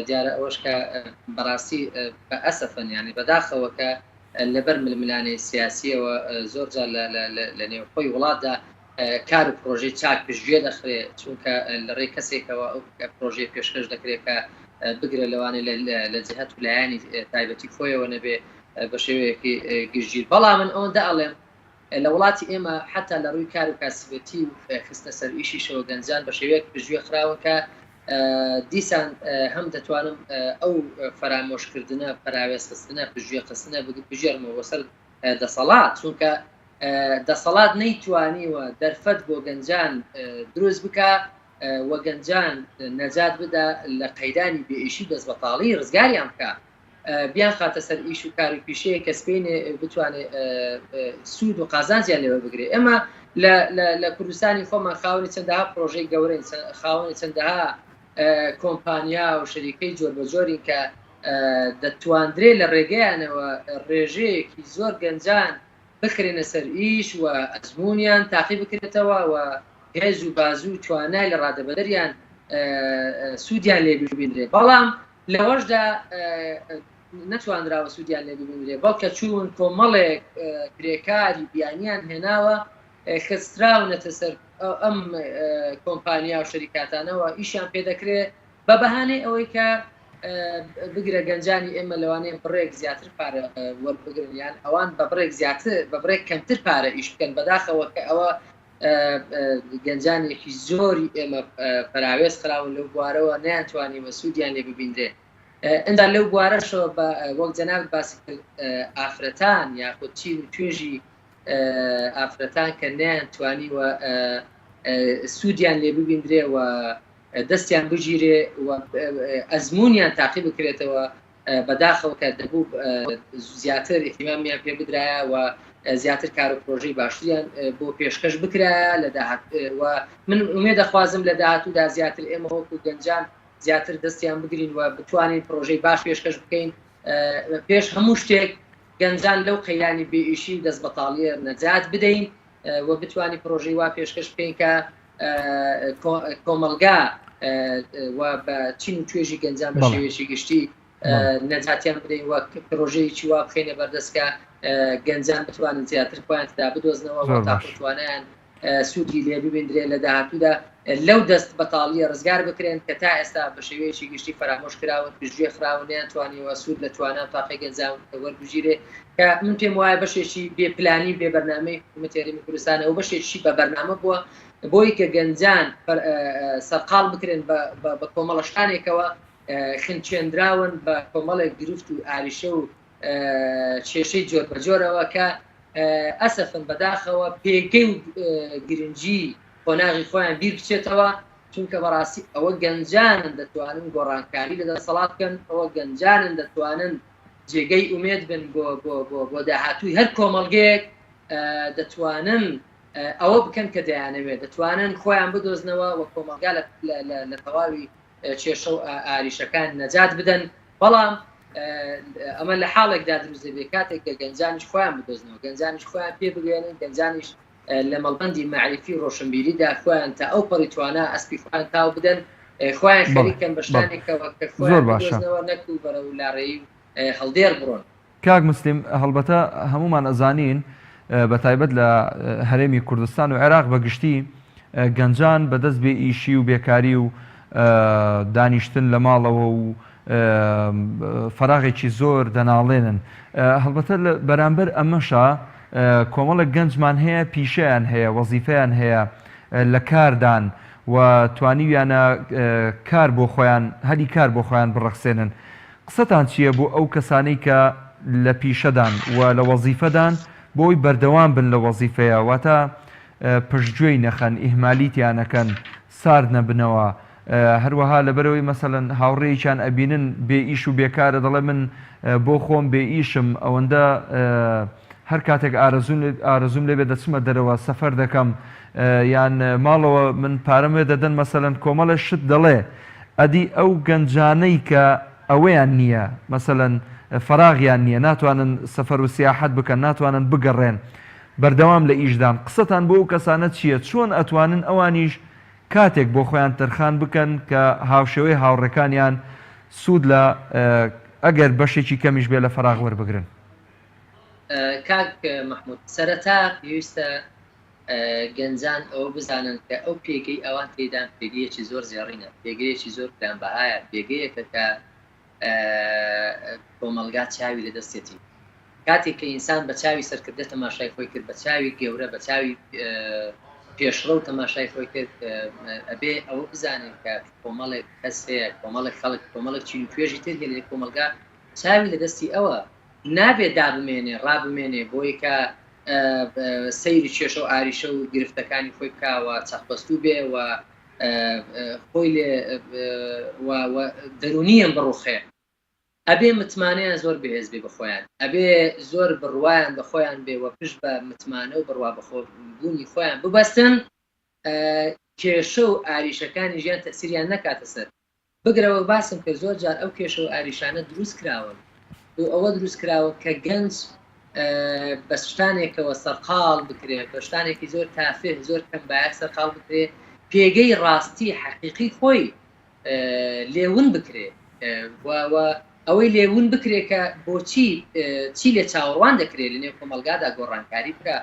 دیارە ئەوەش کە بەڕاستی بە ئەسەفەن یانی بەداخەوە کە لەبەر ململانێ سیاسیەوە زۆر جار لە نێوخۆی وڵاتدا کار و پرۆژەی چاک پشتگوێ دەخرێ، چونکە لە ڕێی کەسێکەوە ئەو پرۆژەیە پێشکەش دەکرێ کە بگرە لەوانەیە لە جهەت و لایەنی تایبەتی خۆیەوە نەبێ بە شێوەیەکی گشتگیر. بەڵام من ئەوەندە ئەڵێم لە وڵاتی ئێمە حەتا لە ڕووی کار و کاسبێتی و خستنە سەر ئیشیشەوە گەنجان بە شێوەیەک پشتگوێ خراون کە دیسان هەم دەتوانم ئەو فەرامۆشکردنە، پەراوێزخستنە، پشتگوێ خستنە بگێڕمەوە بۆ سەر دەسەڵات، چونکە دەسەڵات نەیتوانیوە دەرفەت بۆ گەنجان دروست بکا و گەنجان نەجات بدا لە قەیرانی بێئیشی و دەستبەتاڵی ڕزگاریان بکا بیانخاتە سەر ئیش و کار و پیشەیە کە سبەینێ بتوانێ سوود و قازانجیان لێ وەربگرێ. ئێمە لە کوردستانی خۆمان خاوەنی چەندەها پرۆژەی گەورەین، خاوەنی چەندەها کۆمپانیا و شەریکەی جۆربەجۆرین کە دەتواندرێ لە ڕێگەیانەوە ڕێژەیەکی زۆر گەنجان بخرێنە سەر ئیش و ئەزموونیان تاقی بکرێتەوە و هێز و بازوو و توانای لە ڕادەبەدەریان سوودیان لێ ببینرێ، بەڵام لەوەشدا نەتوانراوە سوودیان لێ ببینرێ، بەڵکە چوون کۆمەڵێک کرێکاری بیانیان هێناوە خستراونەتە سەر ئەم کۆمپانیا و شەریکاتانەوە ئیشیان پێ دەکرێ بە بەهانەی ئەوەی کە بگرە گەنجانی ئێمە لەوانەیە بڕێک زیاتر پارە وەربگرن یان ئەوان بە بڕێک زیاتر بە بڕێک کەمتر پارە ئیش بکەن بەداخەوە کە ئەوە گەنجانێکی زۆری ئێمە پەراوێز خراون لەو بوارەوە نەیانتوانیوە سوودیان لێ ببینرێ ئەنجا لەو بوارەشەوە بە وەک جەنابت باسی کرد ئافرەتان یاخود چین و توێژی ئافرەتان کە نەیانتوانیوە سوودیان لێ ببیندرێ و دەستیان بگیرێ و ئەزموونیان تاقی بکرێتەوە، بەداخەوە کە دەبوو زیاتر ئیهتیمامیان پێ بدرایە و زیاتر کار و پرۆژەی باشتریان بۆ پێشکەش بکرایە لە داهات و من ئومێد دەخوازم لە داهاتوودا زیاتر ئێمە وەکو گەنجان زیاتر دەستیان بگرین و بتوانین پرۆژەی باش پێشکەش بکەین پێش هەموو شتێک گەنجان لەو قەیرانی بێئیشی و دەستبەتاڵیە نەجات بدەین و بتوانین پرۆژەی وا پێشکەش بکەین کە کۆمەڵگا و بە چین و توێژی گەنجان بە شێوەیەکی گشتی نەجاتیان بدەین وەک پرۆژەیەکی وا بخەینە بەردەست کە گەنجان بتوانن زیاتر خۆیان تدا بدۆزنەوە و تاقوتوانیان سوودی لێ ببیندرێ لە داهاتوودا لەو دەست بەتاڵیە ڕزگار بکرێن کە تا ئێستا بە شێوەیەکی گشتی فەرامۆش کراون پشتگوێ خراون نەیانتوانیوە سوود لە توانا و تاقی گەنجان وەربگیرێ کە من پێم وایە بەشێکی بێ پلانی و بێ بەرنامەی حکوومەتی هەرێمی کوردستانە و بەشێکی بە بەرنامە بووە بۆی کە گەنجان سەرقاڵ بکرێن بە کۆمەڵە شتانێکەوە. خنچێنراون بە کۆمەڵێک گرفت و ئاریشە و کێشەی جۆربەجۆرەوە کە ئەسەفن بەداخەوە پێگەی و گرنگی قۆناغی خۆیان بیر بچێتەوە، چونکە بەڕاستی ئەوە گەنجانن دەتوانن گۆڕانکاری لە دەسەڵات بکەن، ئەوە گەنجانن دەتوانن جێگەی ئومێد بن بۆ بۆ بۆ بۆ داهاتووی هەر کۆمەڵگەیەک، دەتوانن ئەوە بکەن کە دەیانەوێت، دەتوانن خۆیان بدۆزنەوە و کۆمەڵگا لە لە تەواوی کێشە و ئاریشەکان نەجات بدەن، بەڵام ئەمە لە حاڵێکدا دروست دەبێت کاتێک کە گەنجانیش خۆیان بدۆزنەوە، گەنجانیش خۆیان پێ بگەێنن، گەنجانیش لە مەڵبەندی مەعریفی و ڕۆشنبیریدا خۆیان تا ئەو پەڕی توانا ئەسپی خۆیان تاو بدەن، خۆیان خەریک کەن بە شتانێکەوە کە خۆیان بدۆزنەوە نەکو بەرەو لاڕێی و هەڵدێر بڕۆن. کاک مسلم هەڵبەتە هەموومان ئەزانین بە تایبەت لە هەرێمی کوردستان و عێراق بە گشتی گەنجان بە دەست بێ ئیشی و بێکاری و دانیشتن لە ماڵەوە و فەراغێکی زۆر دەناڵێنن هەڵبەتە لە بەرامبەر ئەمەشا کۆمەڵێک گەنجمان هەیە پیشەیان هەیە وەزیفەیان هەیە لە کاردان و توانیویانە کار بۆ خۆیان هەلی کار بۆ خۆیان بڕەخسێنن قسەتان چییە بۆ ئەو کەسانەی کە لە پیشەدان و لە وەزیفەدان بۆ ئەوەی بەردەوام بن لە وەزیفەیە واتە پشتگوێی نەخەن ئیهمالی تیا نەکەن سارد نەبنەوە هەروەها لەبەرئەوەی مەسەلەن هاوڕێیەکیان ئەبینن بێ ئیش و بێکارە دەڵێ من بۆ خۆم بێ ئیشم ئەوەندە هەر کاتێک ئارەزووم لێ بێت دەچمە دەرەوە سەفەر دەکەم یان ماڵەوە من پارەم وێ دەدەن مەسەلەن کۆمەڵێ شت دەڵێ ئەدی ئەو گەنجانەی کە ئەوەیان نییە مەسەلەن فەراغیان نییە ناتوانن سەفەر و سیاحەت بکەن ناتوانن بگەڕێن بەردەوام لە ئیشدان قسەتان بۆ ئەو کەسانە چییە چۆن ئەتوانن ئەوانیش کاتێک بۆ خۆیان تەرخان بکەن کە هاوشێوەی هاوڕێکانیان سوود لە ئەگەر بەشێکی کەمیش بێ لە فەراغ وەربگرن؟ کاک مەحمود سەرەتا پێویستە گەنجان ئەوە بزانن کە ئەو پێگەی ئەوان تێیدان پێگەیەکی زۆر زێڕینە، پێگەیەکی زۆر گرانبەهایە، پێگەیەکە کە کۆمەڵگا چاوی لە دەستێتی. کاتێک کە ئینسان بە چاوی سەرکردە تەماشای خۆی کرد، بە چاوی گەورە، بە چاوی پێشڕەو تەماشای خۆی کرد، ئەبێ ئەوە بزانێت کە کۆمەڵێک کەس هەیە، کۆمەڵێک خەڵک، کۆمەڵێک چین و توێژی تر هەیە لە کۆمەڵگا چاوی لە دەستی ئەوە، نابێ دابمێنێ، ڕابمێنێ بۆی کە سەیری کێشە و ئاریشە و گرفتەکانی خۆی بکا و چەقبەستوو بێ و خۆی لێ و دەروونیان بڕوخێ. ئەبێ متمانەیان زۆر بەهێز بێ بە خۆیان، ئەبێ زۆر بڕوایان بە خۆیان بێ و پشت بە متمانە و بڕوا بەخۆ بوونی خۆیان ببەستن، کێشە و ئاریشەکانی ژیان تەئسیریان نەکاتە سەر. بگرە وەک باسم کرد زۆر جار ئەو کێشە و ئاریشانە دروست کراون بۆ ئەوە دروست کراوە کە گەنج بە شتانێکەوە سەرقاڵ بکرێ، بە شتانێکی زۆر تافه زۆر کەم بایەخ سەرقاڵ بکرێ، پێگەی ڕاستی حەقیقی خۆی لێ ون بکرێ و و ئەوەی لێ ون بکرێ کە بۆچی چی لێ چاوەڕوان دەکرێ لە نێو کۆمەڵگادا گۆڕانکاری بکا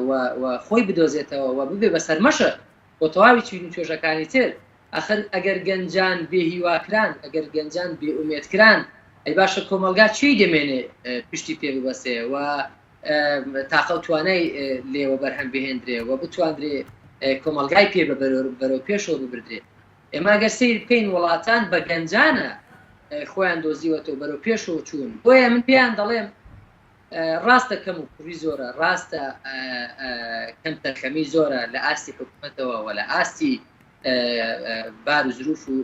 و و خۆی بدۆزێتەوە و ببێ بە سەرمەشق بۆ تەواوی چین و توێژەکانی تر. ئاخر ئەگەر گەنجان بێ هیوا کران، ئەگەر گەنجان بێ ئومێد کران، ئەی باشە کۆمەڵگا چێی دەمێنێ پشتی پێ ببەسێ و تاقە و توانای لێوە بەرهەم بهێندرێ و بتواندرێ کۆمەڵگای پێ بە بەرەو پێشەوە ببردرێ. ئێمە گەر سەیر بکەین وڵاتان بە گەنجانە خۆیان دۆزیوەتەوە بەرەو پێشەوە چوون. بۆیە من پێیان دەڵێم ڕاستە کەم و کوڕی زۆرە، ڕاستە کەمتەرخەمی زۆرە لە ئاستی حکوومەتەوە و لە ئاستی بار و زروف و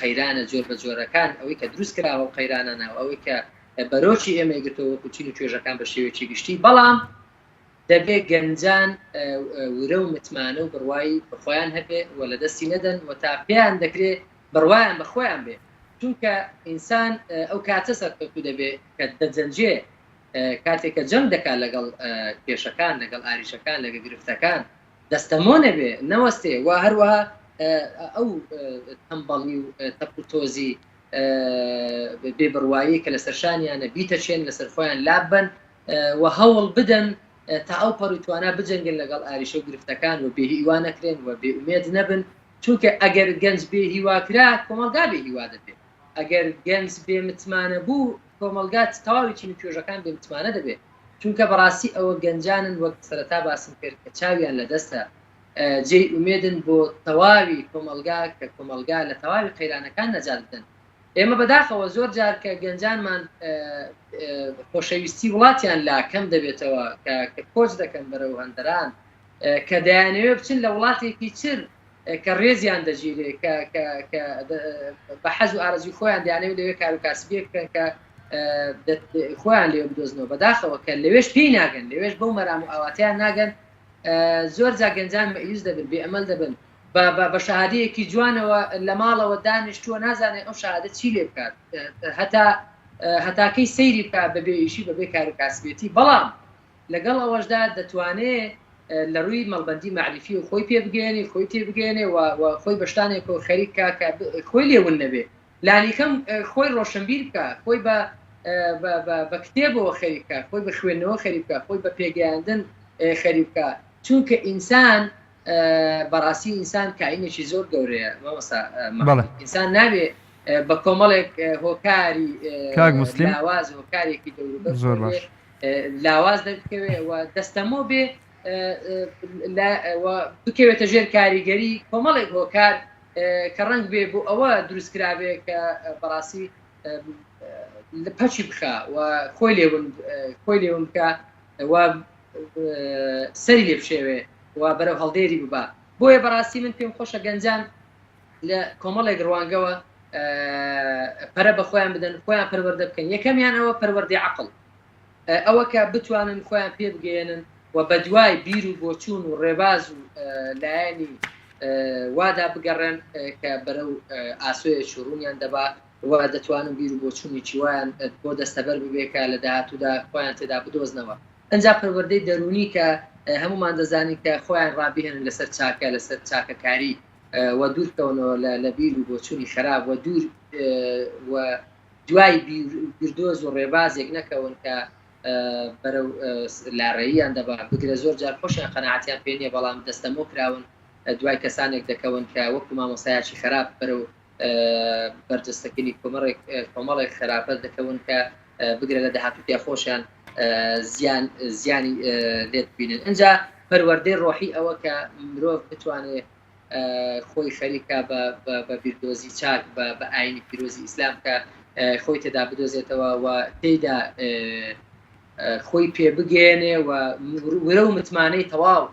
قەیرانە جۆر بە جۆرەکان ئەوەی کە دروست کراوە و قەیرانانە و ئەوەی کە بەرۆکی ئێمەی گرتەوە وەکو چین و توێژەکان بە شێوەیەکی گشتی بەڵام دەبێ گەنجان ورە و متمانە و بڕوای بە خۆیان هەبێ و لە دەستی نەدەن و تا پێیان دەکرێ بڕوایان بە خۆیان بێ چونکە ئینسان ئەو کاتە سەرکەوتوو دەبێ کە دەجەنگێ کاتێک کە جەنگ دەکات لەگەڵ کێشەکان لەگەڵ ئاریشەکان لەگە گرفتەکان دەستەمۆ نەبێ نەوەستێ و هەروەها ئەو تەمبەڵی و تەپ و تۆزی بێ بڕوایی کە لەسەر شانیانە بیتەچێن لەسەر خۆیان لاببەن و هەوڵ بدەن تا ئەو پەڕی توانا بجەنگن لەگەڵ ئاریشە و گرفتەکان و بێهیوا نەکرێن و بێئومێد نەبن چونکە ئەگەر گەنج بێ هیوا کرا کۆمەڵگا بێ هیوا دەبێ ئەگەر گەنج بێ متمانە بوو کۆمەڵگا تەواوی چین و توێژەکان بێ متمانە دەبێ چونکە بەڕاستی ئەوە گەنجانن وەک سەرەتا باسم کرد کە چاویان لە دەستە جێی ئومێدن بۆ تەواوی کۆمەڵگا کە کۆمەڵگا لە تەواوی قەیرانەکان نەجات بدەن. ئێمە بەداخەوە زۆر جار کە گەنجانمان خۆشەویستی وڵاتیان لا کەم دەبێتەوە کە کۆچ دەکەن بەرەو هەندەران کە دەیانەوێت بچن لە وڵاتێکی چر کە ڕێزیان دەگیرێ کە کە کە بە حەز و ئارەزوی خۆیان دەیانەوێت لەوێ کار و کاسبیەک بکەن کە خۆیان لێ بدۆزنەوە بەداخەوە کە لەوێش پێی ناگەن لەوێش بەو مەرام و ئاواتیان ناگەن زۆر جا گەنجان مەئیوس دەبن بێ ئەمەل دەبن بە بە بە شەهادەیەکی جوانەوە لە ماڵەوە دانیشتووە نازانێت ئەو شەهادە چی لێ بکات هەتا هەتاکەی سەیری بکات بەبێ ئیشی بەبێ کار و کاسبێتی بەڵام لەگەڵ ئەوەشدا دەتوانێ لە ڕووی مەڵبەندی مەعریفیەوە خۆی پێ بگەیەنێ، خۆی تێ بگەیەنێ و و خۆی بە شتانێکەوە خەریک کا کە خۆی لێ ون نەبێ. لانیکەم خۆی ڕۆشنبیر بکا، خۆی بە بە بە بە کتێبەوە خەریک کا، خۆی بە خوێندنەوە خەریک بکا، خۆی بە پێگەیاندن خەریک بکا. چونکە ئینسان بەڕاستی ئینسان کائینێکی زۆر گەورەیە مامۆستا بەڵێ. ئینسان نابێ بە کۆمەڵێک هۆکاری کاک موسلیم لاواز هۆکارێکی دەوروبەر زۆر خۆی بێ باش. لاواز دەربکەوێ و دەستەمۆ بێ و بکەوێتە ژێر کاریگەری کۆمەڵێک هۆکار کە ڕەنگ بێ بۆ ئەوە دروست کرابێ کە بەڕاستی پەچی بخا و خۆی لێون خۆی لێون بکە و سەری لێ بشێوێ و بەرەو هەڵدێری ببا بۆیە بەڕاستی من پێم خۆشە گەنجان لە کۆمەڵێک ڕوانگەوە پەرە بە خۆیان بدەن خۆیان پەروەردە بکەن یەکەمیان ئەوە پەروەردەی عقل ئەوە کە بتوانن خۆیان پێ بگەیەنن و بەدوای بیر و بۆچوون و ڕێباز و لایەنی وادا بگەڕێن کە بەرەو ئاسۆیەکی ڕوونیان دەبا و دەتوانن بیر و بۆچوونێکی وایان بۆ دەستەبەر ببێ کە لە داهاتوودا خۆیان تێدا بدۆزنەوە. ئەنجا پەروەردەی دەروونی کە هەموومان دەزانین کە خۆیان ڕابهێنن لەسەر چاکە، لەسەر چاکەکاری و دوورکەونەوە لە بیر و بۆچوونی خراپ و دوور و دوای بیردۆز و ڕێبازێک نەکەون کە بەرەو لاڕێییان دەبا، بگرە زۆر جار خۆشیان قەناعەتیان پێ نییە، بەڵام دەستەمۆ کراون، دوای کەسانێک دەکەون کە وەکو مامۆستایەکی خەراپ بەرەو بەرجەستەکردنی کۆمەڵێک کۆمەڵێک خراپە دەکەون کە بگرە لە داهاتووتیا خۆشیان زیان زیانی لێت بینن. ئینجا پەروەردەی ڕۆحی ئەوە کە مرۆڤ بتوانێ خۆی خەریکە بە بیردۆزی چاک بە ئاینی پیرۆزی ئیسلام کە خۆی تێدا بدۆزێتەوە و تێیدا خۆی پێ بگەیەنێ و ورە و متمانەی تەواو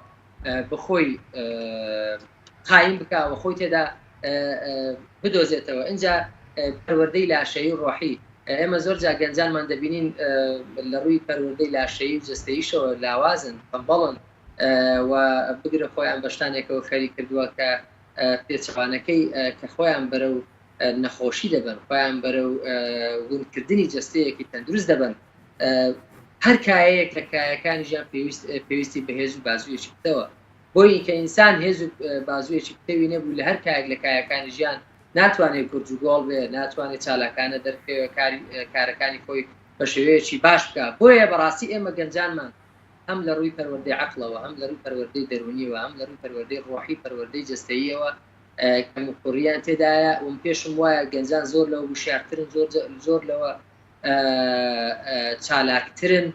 بەخۆی قایم بکە و خۆی تێدا بدۆزێتەوە ئینجا پەروەردەی لاشەیی و ڕۆحی ئێمە زۆر جا گەنجانمان دەبینین لە ڕووی پەروەردەی لاشەیی و جەستەییشەوە لاوازن تەمبەڵن و بگرە خۆیان بە شتانێکەوە خەریک کردووە کە پێچەوانەکەی کە خۆیان بەرەو نەخۆشی دەبەن، خۆیان بەرەو ونکردنی جەستەیەکی تەندروست دەبەن. هەر کایەیەک لە کایەکانی ژیان پێویست پێویستی بە هێز و بازوویەکی پتەوە. بۆیە کە ئینسان هێز و بازوویەکی پتەوی نەبوو لە هەر کایەک لە کایەکانی ژیان ناتوانێت گورج و گۆڵ بێ، ناتوانێت چالاکانە دەربکەوێ کاری کارەکانی خۆی بە شێوەیەکی باش بکا. بۆیە بەڕاستی ئێمە گەنجانمان هەم لە ڕووی پەروەردەی عەقڵەوە، هەم لە ڕووی پەروەردەی دەروونیەوە، هەم لە ڕووی پەروەردەی ڕۆحی و پەروەردەی جەستەییەوە کەموکوڕییان تێدایە و من پێشم وایە گەنجان زۆر لەوە وشیارترن، زۆر زۆر لەوە چالاکترن،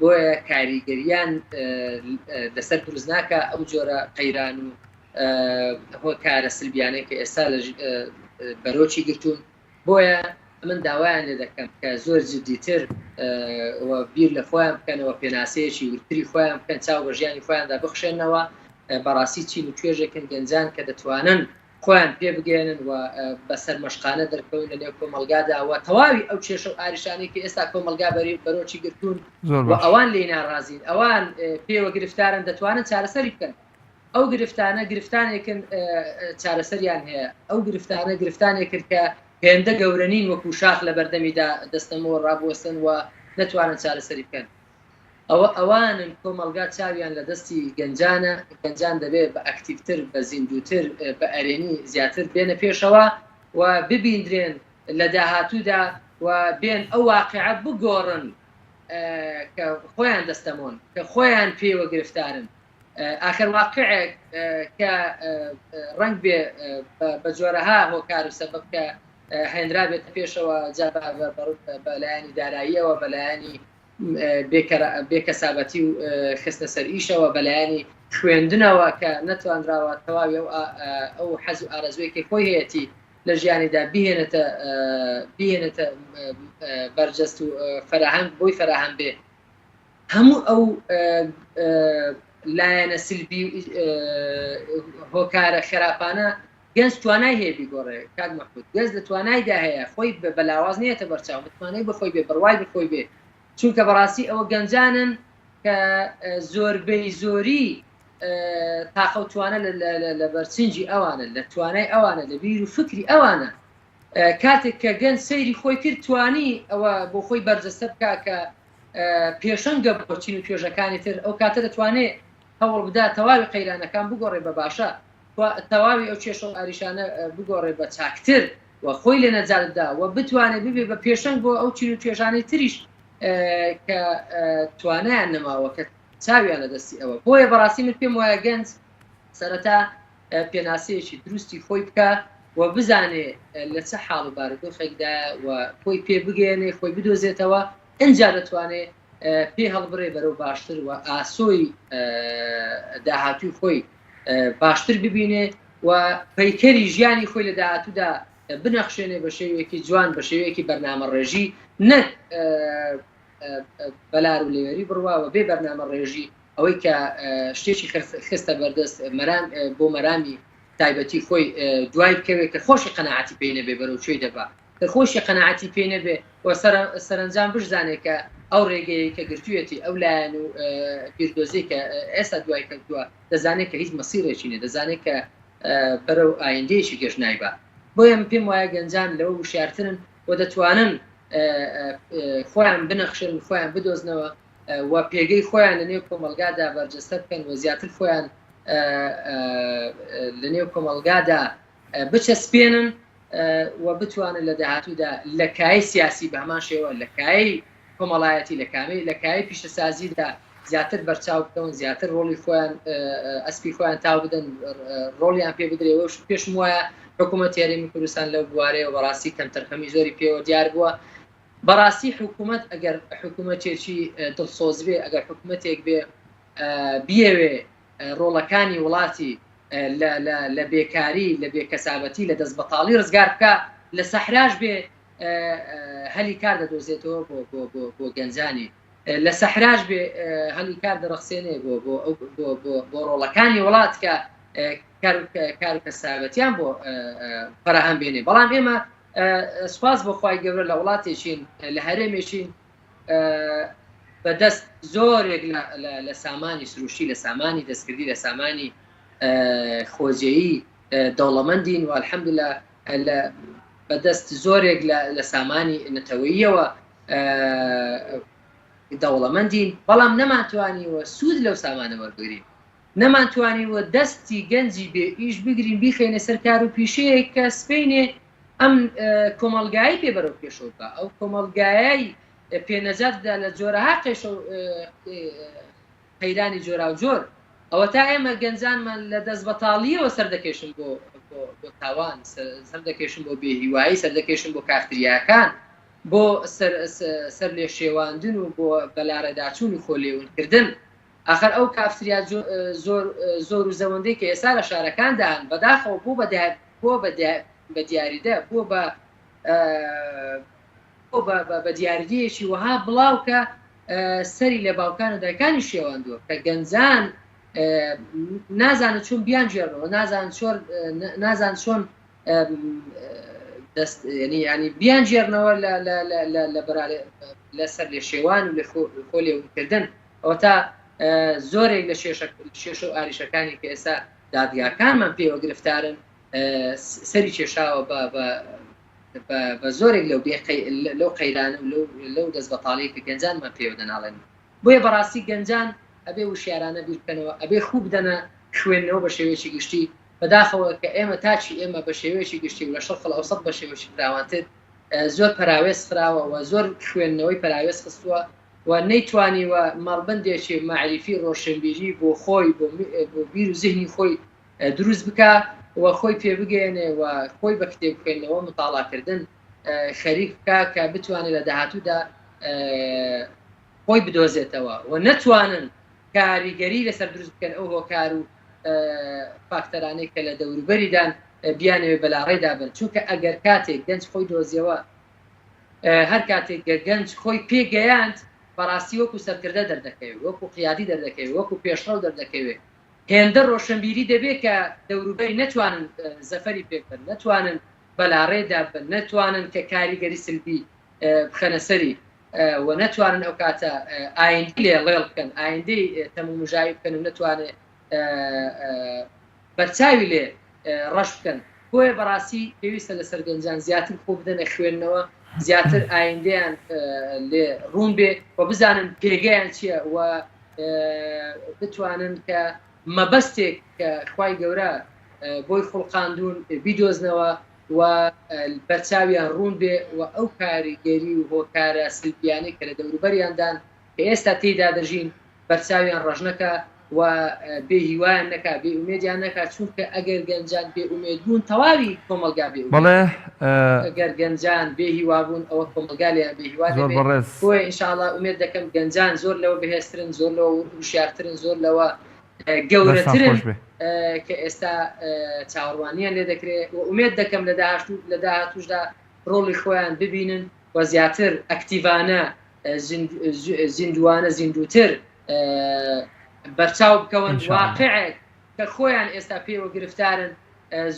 بۆیە کاریگەریان لەسەر دروست ناکا ئەو جۆرە قەیران و هۆکارە سلبیانەی کە ئێستا لە بەرۆکی گرتوون. بۆیە من داوایان لێ دەکەم کە زۆر جدیتر و بیر لە خۆیان بکەنەوە، پێناسەیەکی وردتری خۆیان بکەن، چاو بە ژیانی خۆیاندا بخشێنەوە. بەڕاستی چین و توێژێکن گەنجان کە دەتوانن خۆیان پێ بگەیەنن و بە سەرمەشقانە دەرکەون لە نێو کۆمەڵگادا و تەواوی ئەو کێشە و ئاریشانەی کە ئێستا کۆمەڵگا بەرۆکی گرتوون و ئەوان لێی ناڕازین، ئەوان پێوە گرفتارن، دەتوانن چارەسەری بکەن. ئەو گرفتانە گرفتانێکن چارەسەریان هەیە، ئەو گرفتانە گرفتانێکن کە هێندە گەورە نین وەکو شاخ لە بەردەمیدا دەستەمۆ ڕابوەستن و نەتوانن چارەسەری بکەن. ئەوە ئەوانن کۆمەڵگا چاویان لە دەستی گەنجانە، گەنجان دەبێت بە ئەکتیڤتر، بە زیندووتر، بە ئەرێنی زیاتر بێنە پێشەوە و ببیندرێن لە داهاتوودا و بێن ئەو واقیعە بگۆڕن کە خۆیان دەستەمۆن، کە خۆیان پێوە گرفتارن. ئاخر واقعێک کە ڕەنگ بێ بە جۆرەها هۆکار و سەبەب کە هێنرابێتە پێشەوە جا بە لایەنی داراییەوە بە لایەنی بێکەسابەتی و خستنە سەر ئیشەوە بە لایەنی خوێندنەوە کە نەتوانراوە تەواوی ئەو حەز و ئارەزوویەکی خۆی هەیەتی. لە ژیانیدا بهێنێتە بهێنێتە بەرجەست و فەراهەم بۆی فەراهەم بێ هەموو ئەو لایەنە سلبی و هۆکارە خراپانە گەنج توانای هەیە بیگۆڕێ کاک مەحمود گەنج لە توانایدا هەیە خۆی بە لاواز نێتە بەرچاو متمانەی بەخۆی بێ بڕوای بەخۆی بێ چونکە بەڕاستی ئەوە گەنجانن کە زۆربەی زۆری تاقە و توانە لە بەرچنجی ئەوانە لە توانای ئەوانە لە بیر و فکری ئەوانە کاتێک کە گەنج سەیری خۆی کرد توانی ئەوە بۆ خۆی بەرجەستە بکە کە پێشەنگە بۆ چین و توێژەکانی تر ئەو کاتە دەتوانێت هەوڵ بدا تەواوی قەیرانەکان بگۆڕێ بە باشە تەواوی ئەو کێشە و ئاریشانە بگۆڕێ بە چاکتر و خۆی لێ نەجات بدا و بتوانێت ببێ بە پێشەنگ بۆ ئەو چین و توێژانەی تریش کە توانایان نەماوە کە چاویان لە دەستی ئەوە. بۆیە بەڕاستی من پێم وایە گەنج سەرەتا پێناسەیەکی دروستی خۆی بکا و بزانێ لە چ حاڵ و بارودۆخێکدایە و خۆی پێ بگەیەنێ، خۆی بدۆزێتەوە، ئنجا دەتوانێ پێ هەڵبڕێ بەرەو باشتر و ئاسۆی داهاتووی خۆی باشتر ببینێ و پەیکەری ژیانی خۆی لە داهاتوودا بنەخشێنێ بە شێوەیەکی جوان، بە شێوەیەکی بەرنامەڕێژی نەک بەلار و لێوێری بڕوا و بێ بەرنامە ڕێژی ئەوەی کە شتێکی خستە بەردەست مەرام بۆ مەرامی تایبەتی خۆی دوای بکەوێت کە خۆشی قەناعەتی پێی نەبێ بەرەو کوێی دەبا کە خۆشی قەناعەتی پێی نەبێ و سەرەنجام بشزانێ کە ئەو ڕێگەیەی کە گرتوویەتی ئەو لایەن و بیردۆزەی کە ئێستا دوای کەوتووە دەزانێت کە هیچ مەسیرێکی نیە دەزانێت کە بەرەو ئایندەیەکی گەش نایبا بۆیە من پێم وایە گەنجان لەوە وشیارترن و دەتوانن خۆیان بنەخشن خۆیان بدۆزنەوە و پێگەی خۆیان لە نێو کۆمەلگادا بەرجەستە بکەن و زیاتر خۆیان لە نێو کۆمەلگادا بچەسپێنن و بتوانن لە داهاتوودا لە کایەی سیاسی بە هەمان شێوە لە کایەی کۆمەڵایەتی لە کامی لە کایەی پیشەسازیدا زیاتر بەرچاو بکەون زیاتر ڕۆڵی خۆیان ئەسپی خۆیان تاو بدەن ڕۆڵیان پێ بدرێ و پێشم وایە حکوومەت هەرێمی کوردستان لەو بوارەیەوە بەڕاستی کەمتەرخەمی زۆری پێوە دیار بووە بەڕاستی حکوومەت ئەگەر حکوومەتێکی دڵسۆز بێ ئەگەر حکوومەتێک بێ بیەوێ ڕۆڵەکانی وڵاتی لە بێکاری لە بێکەسابەتی لە دەست بەتاڵی ڕزگار بکە لە سەحراش بێ هەلی کار دەدۆزێتەوە بۆ بۆ بۆ بۆ گەنجانی لە سەحراش بێ هەلی کار دەڕەخسێنێ بۆ بۆ بۆ بۆ بۆ ڕۆڵەکانی وڵات کە کار و کەسابەتیان بۆ فەراهەم بێنێ بەڵام ئێمە سوپاس بۆ خوای گەورە لە وڵاتێکین لە هەرێمێکین بەدەست زۆرێک لە سامانی سروشتی لە سامانی دەستکردی لە سامانی خۆجێیی دەوڵەمەندین و الحمدللە لە بەدەست زۆرێک لە سامانی نەتەوەییەوە دەوڵەمەندین بەڵام نەمانتوانیوە سوود لەو سامانە وەربگرین نەمانتوانیوە دەستی گەنجی بێ ئیش بگرین بیخەینە سەر کار و پیشەیەک کە سبەینێ ئەم کۆمەڵگایەی پێ بەرەو پێشەوە ببا، ئەو کۆمەڵگایەی پێ نەجات بدا لە جۆرەها قێشە و قەیرانی جۆراوجۆر. ئەوەتا ئێمە گەنجانمان لە دەستبەتاڵییەوە سەردەکێشن بۆ بۆ تاوان، سەردەکێشن بۆ بێهیوایی، سەردەکێشن بۆ کافتریاکان، بۆ سەرلێشێواندن و بۆ بەلاڕێداچوون و خۆلێونکردن. ئاخر ئەو کافتریا زۆر زۆر و زەوەندەی کە ئێستا لە شارەکاندا هەن، بەداخەوە بۆ بە بۆ بە بە دیاریدە بۆ بە بۆ بە بە دیاردەیەکی وەها بڵاو کە سەری لە باوکان و دایکانی شێواندووە کە گەنجان نازانن چۆن بیانگێڕنەوە نازانن چۆن نازان چۆن دەست یعنی ینی بیانگێڕنەوە لە لە لە لە لە لە سەر لێ شێوان و لە خۆ لێونکردن ئەوەتا زۆرێک لە کێشە و ئاریشەکانی کە ئێستا دادگاکانمان پێوە گرفتارن سەری کێشاوە بە زۆرێک لەو لەو قەیرانە و لەو دەست بەتاڵی کە گەنجانمان پێوە دەناڵێن بۆیە بەڕاستی گەنجان ئەبێ وشیارانە بیر بکەنەوە ئەبێ خوو بدەنە خوێندنەوە بە شێوەیەکی گشتی بەداخەوە کە ئێمە تاکی ئێمە بە شێوەیەکی گشتی و لە شەرق ئەوسەت بە شێوەیەکی فراوانتر زۆر پەراوێز خراوە و زۆر خوێندنەوەی پەراوێز خستووە و نەیتوانیوە مەڵبەندێکی مەعریفی ڕۆشنبیری بۆ خۆی بۆ بیر و زیهنی خۆی دروست بکا و خۆی پێ بگەیەنێ و خۆی بە کتێب خوێندنەوە متاڵاکردن خەریک بکا کە بتوانێت لە داهاتوودا خۆی بدۆزێتەوە و نەتوانن کاریگەری لەسەر دروست بکەن ئەو هۆکار و فاکتەرانەی کە لە دەوروبەریدان. بیانەوێ بەلاڕێدا بن چونکە ئەگەر کاتێک گەنج خۆی دۆزیەوە هەر کاتێک گە گەنج خۆی پێ گەیاند بەڕاستی وەکو سەرکردە دەردەکەوێ وەکو قیادی دەردەکەوێ وەکو پێشڕەو دەردەکەوێ هێندە ڕۆشنبیری دەبێ کە دەوروبەری نەتوانن زەفەری پێ ببەن نەتوانن بەلاڕێدا ببەن نەتوانن کە کاریگەری سلبی بخەنە سەری و نەتوانن ئەو کاتە ئایندی لێ ڵێڵ بکەن ئایندەی تەمومژاوی بکەن و نەتوانێ بەرچاوی لێ ڕەش بکەن بۆیە بەڕاستی پێویستە لەسەر گەنجان زیاتر خۆ بدەنە خوێندنەوە زیاتر ئایندەیان لێ ڕوون بێ و بزانن پێگەیان چییە و بتوانن کە مەبەستێک کە خوای گەورە بۆی خوڵقاندوون بیدۆزنەوە و بەرچاویان ڕوون بێ و ئەو کاریگەری و هۆکارە سلبیانەی کە لە دەوروبەریاندان کە ئێستا تێیدا دەژین بەرچاویان ڕەش نەکا و بێ هیوایان نەکا بێ ئومێدیان نەکا چونکە ئەگەر گەنجان بێ ئومێد بوون تەواوی کۆمەڵگا بێ ئومێد بەڵێ ئەگەر گەنجان بێ هیوا بوون ئەوە کۆمەڵگا لێیان بێ هیوا زۆر دەبێ بەڕێز. بۆیە ان شاء اللە ئومێد دەکەم گەنجان زۆر لەوە بەهێزترن زۆر لەوە وشیارترن زۆر لەوە دەستان گەورەترن خۆش بێ. کە ئێستا چاوەڕوانیان لێ دەکرێ و ئومێد دەکەم لە داهاشتوو لە داهاتووشدا ڕۆڵی خۆیان ببینن و زیاتر ئەکتیڤانە زیندووانە زیندووتر بەرچاو بکەون ان شاء اللە. واقعێک کە خۆیان ئێستا پێوە گرفتارن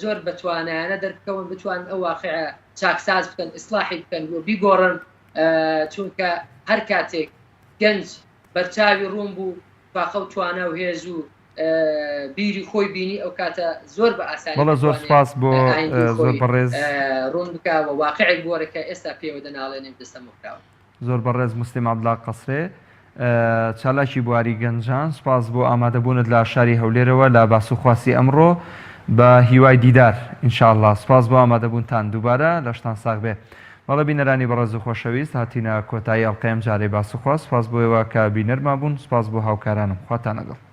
زۆر بە توانایانە دەربکەون بتوانن ئەو واقعە چاکساز بکەن ئیسلاحی بکەن و بیگۆڕن چونکە هەر کاتێک گەنج بەرچاوی ڕوون بوو فاقە و توانا و هێز و بیری خۆی بینی ئەو کاتە زۆر بە ئاسانی بەڵێ زۆر دەتوانێ سوپاس بۆ ئایندەی زۆر خۆی بەڕێز. ڕوون بکا و واقعێک بگۆڕێ کە ئێستا پێوە دەناڵێنێ و دەستەمۆ کراوە. زۆر بەڕێز موسلیم عەبدوڵا قەسرێ چالاکی بواری گەنجان سوپاس بۆ ئامادەبوونت لە شاری هەولێرەوە لە باس و خواسی ئەمڕۆ بە هیوای دیدار ان شاء اللە سوپاس بۆ ئامادەبوونتان دووبارە لەشتان ساغ بێ بەڵێ بینەرانی بەڕێز و خۆشەویست هاتینە کۆتایی ئەڵقەی ئەمجارەی باس و خواست سوپاس بۆ ئێوە کە بینەرمان بوون سوپاس بۆ هاوکارانم خواتان لەگەڵ.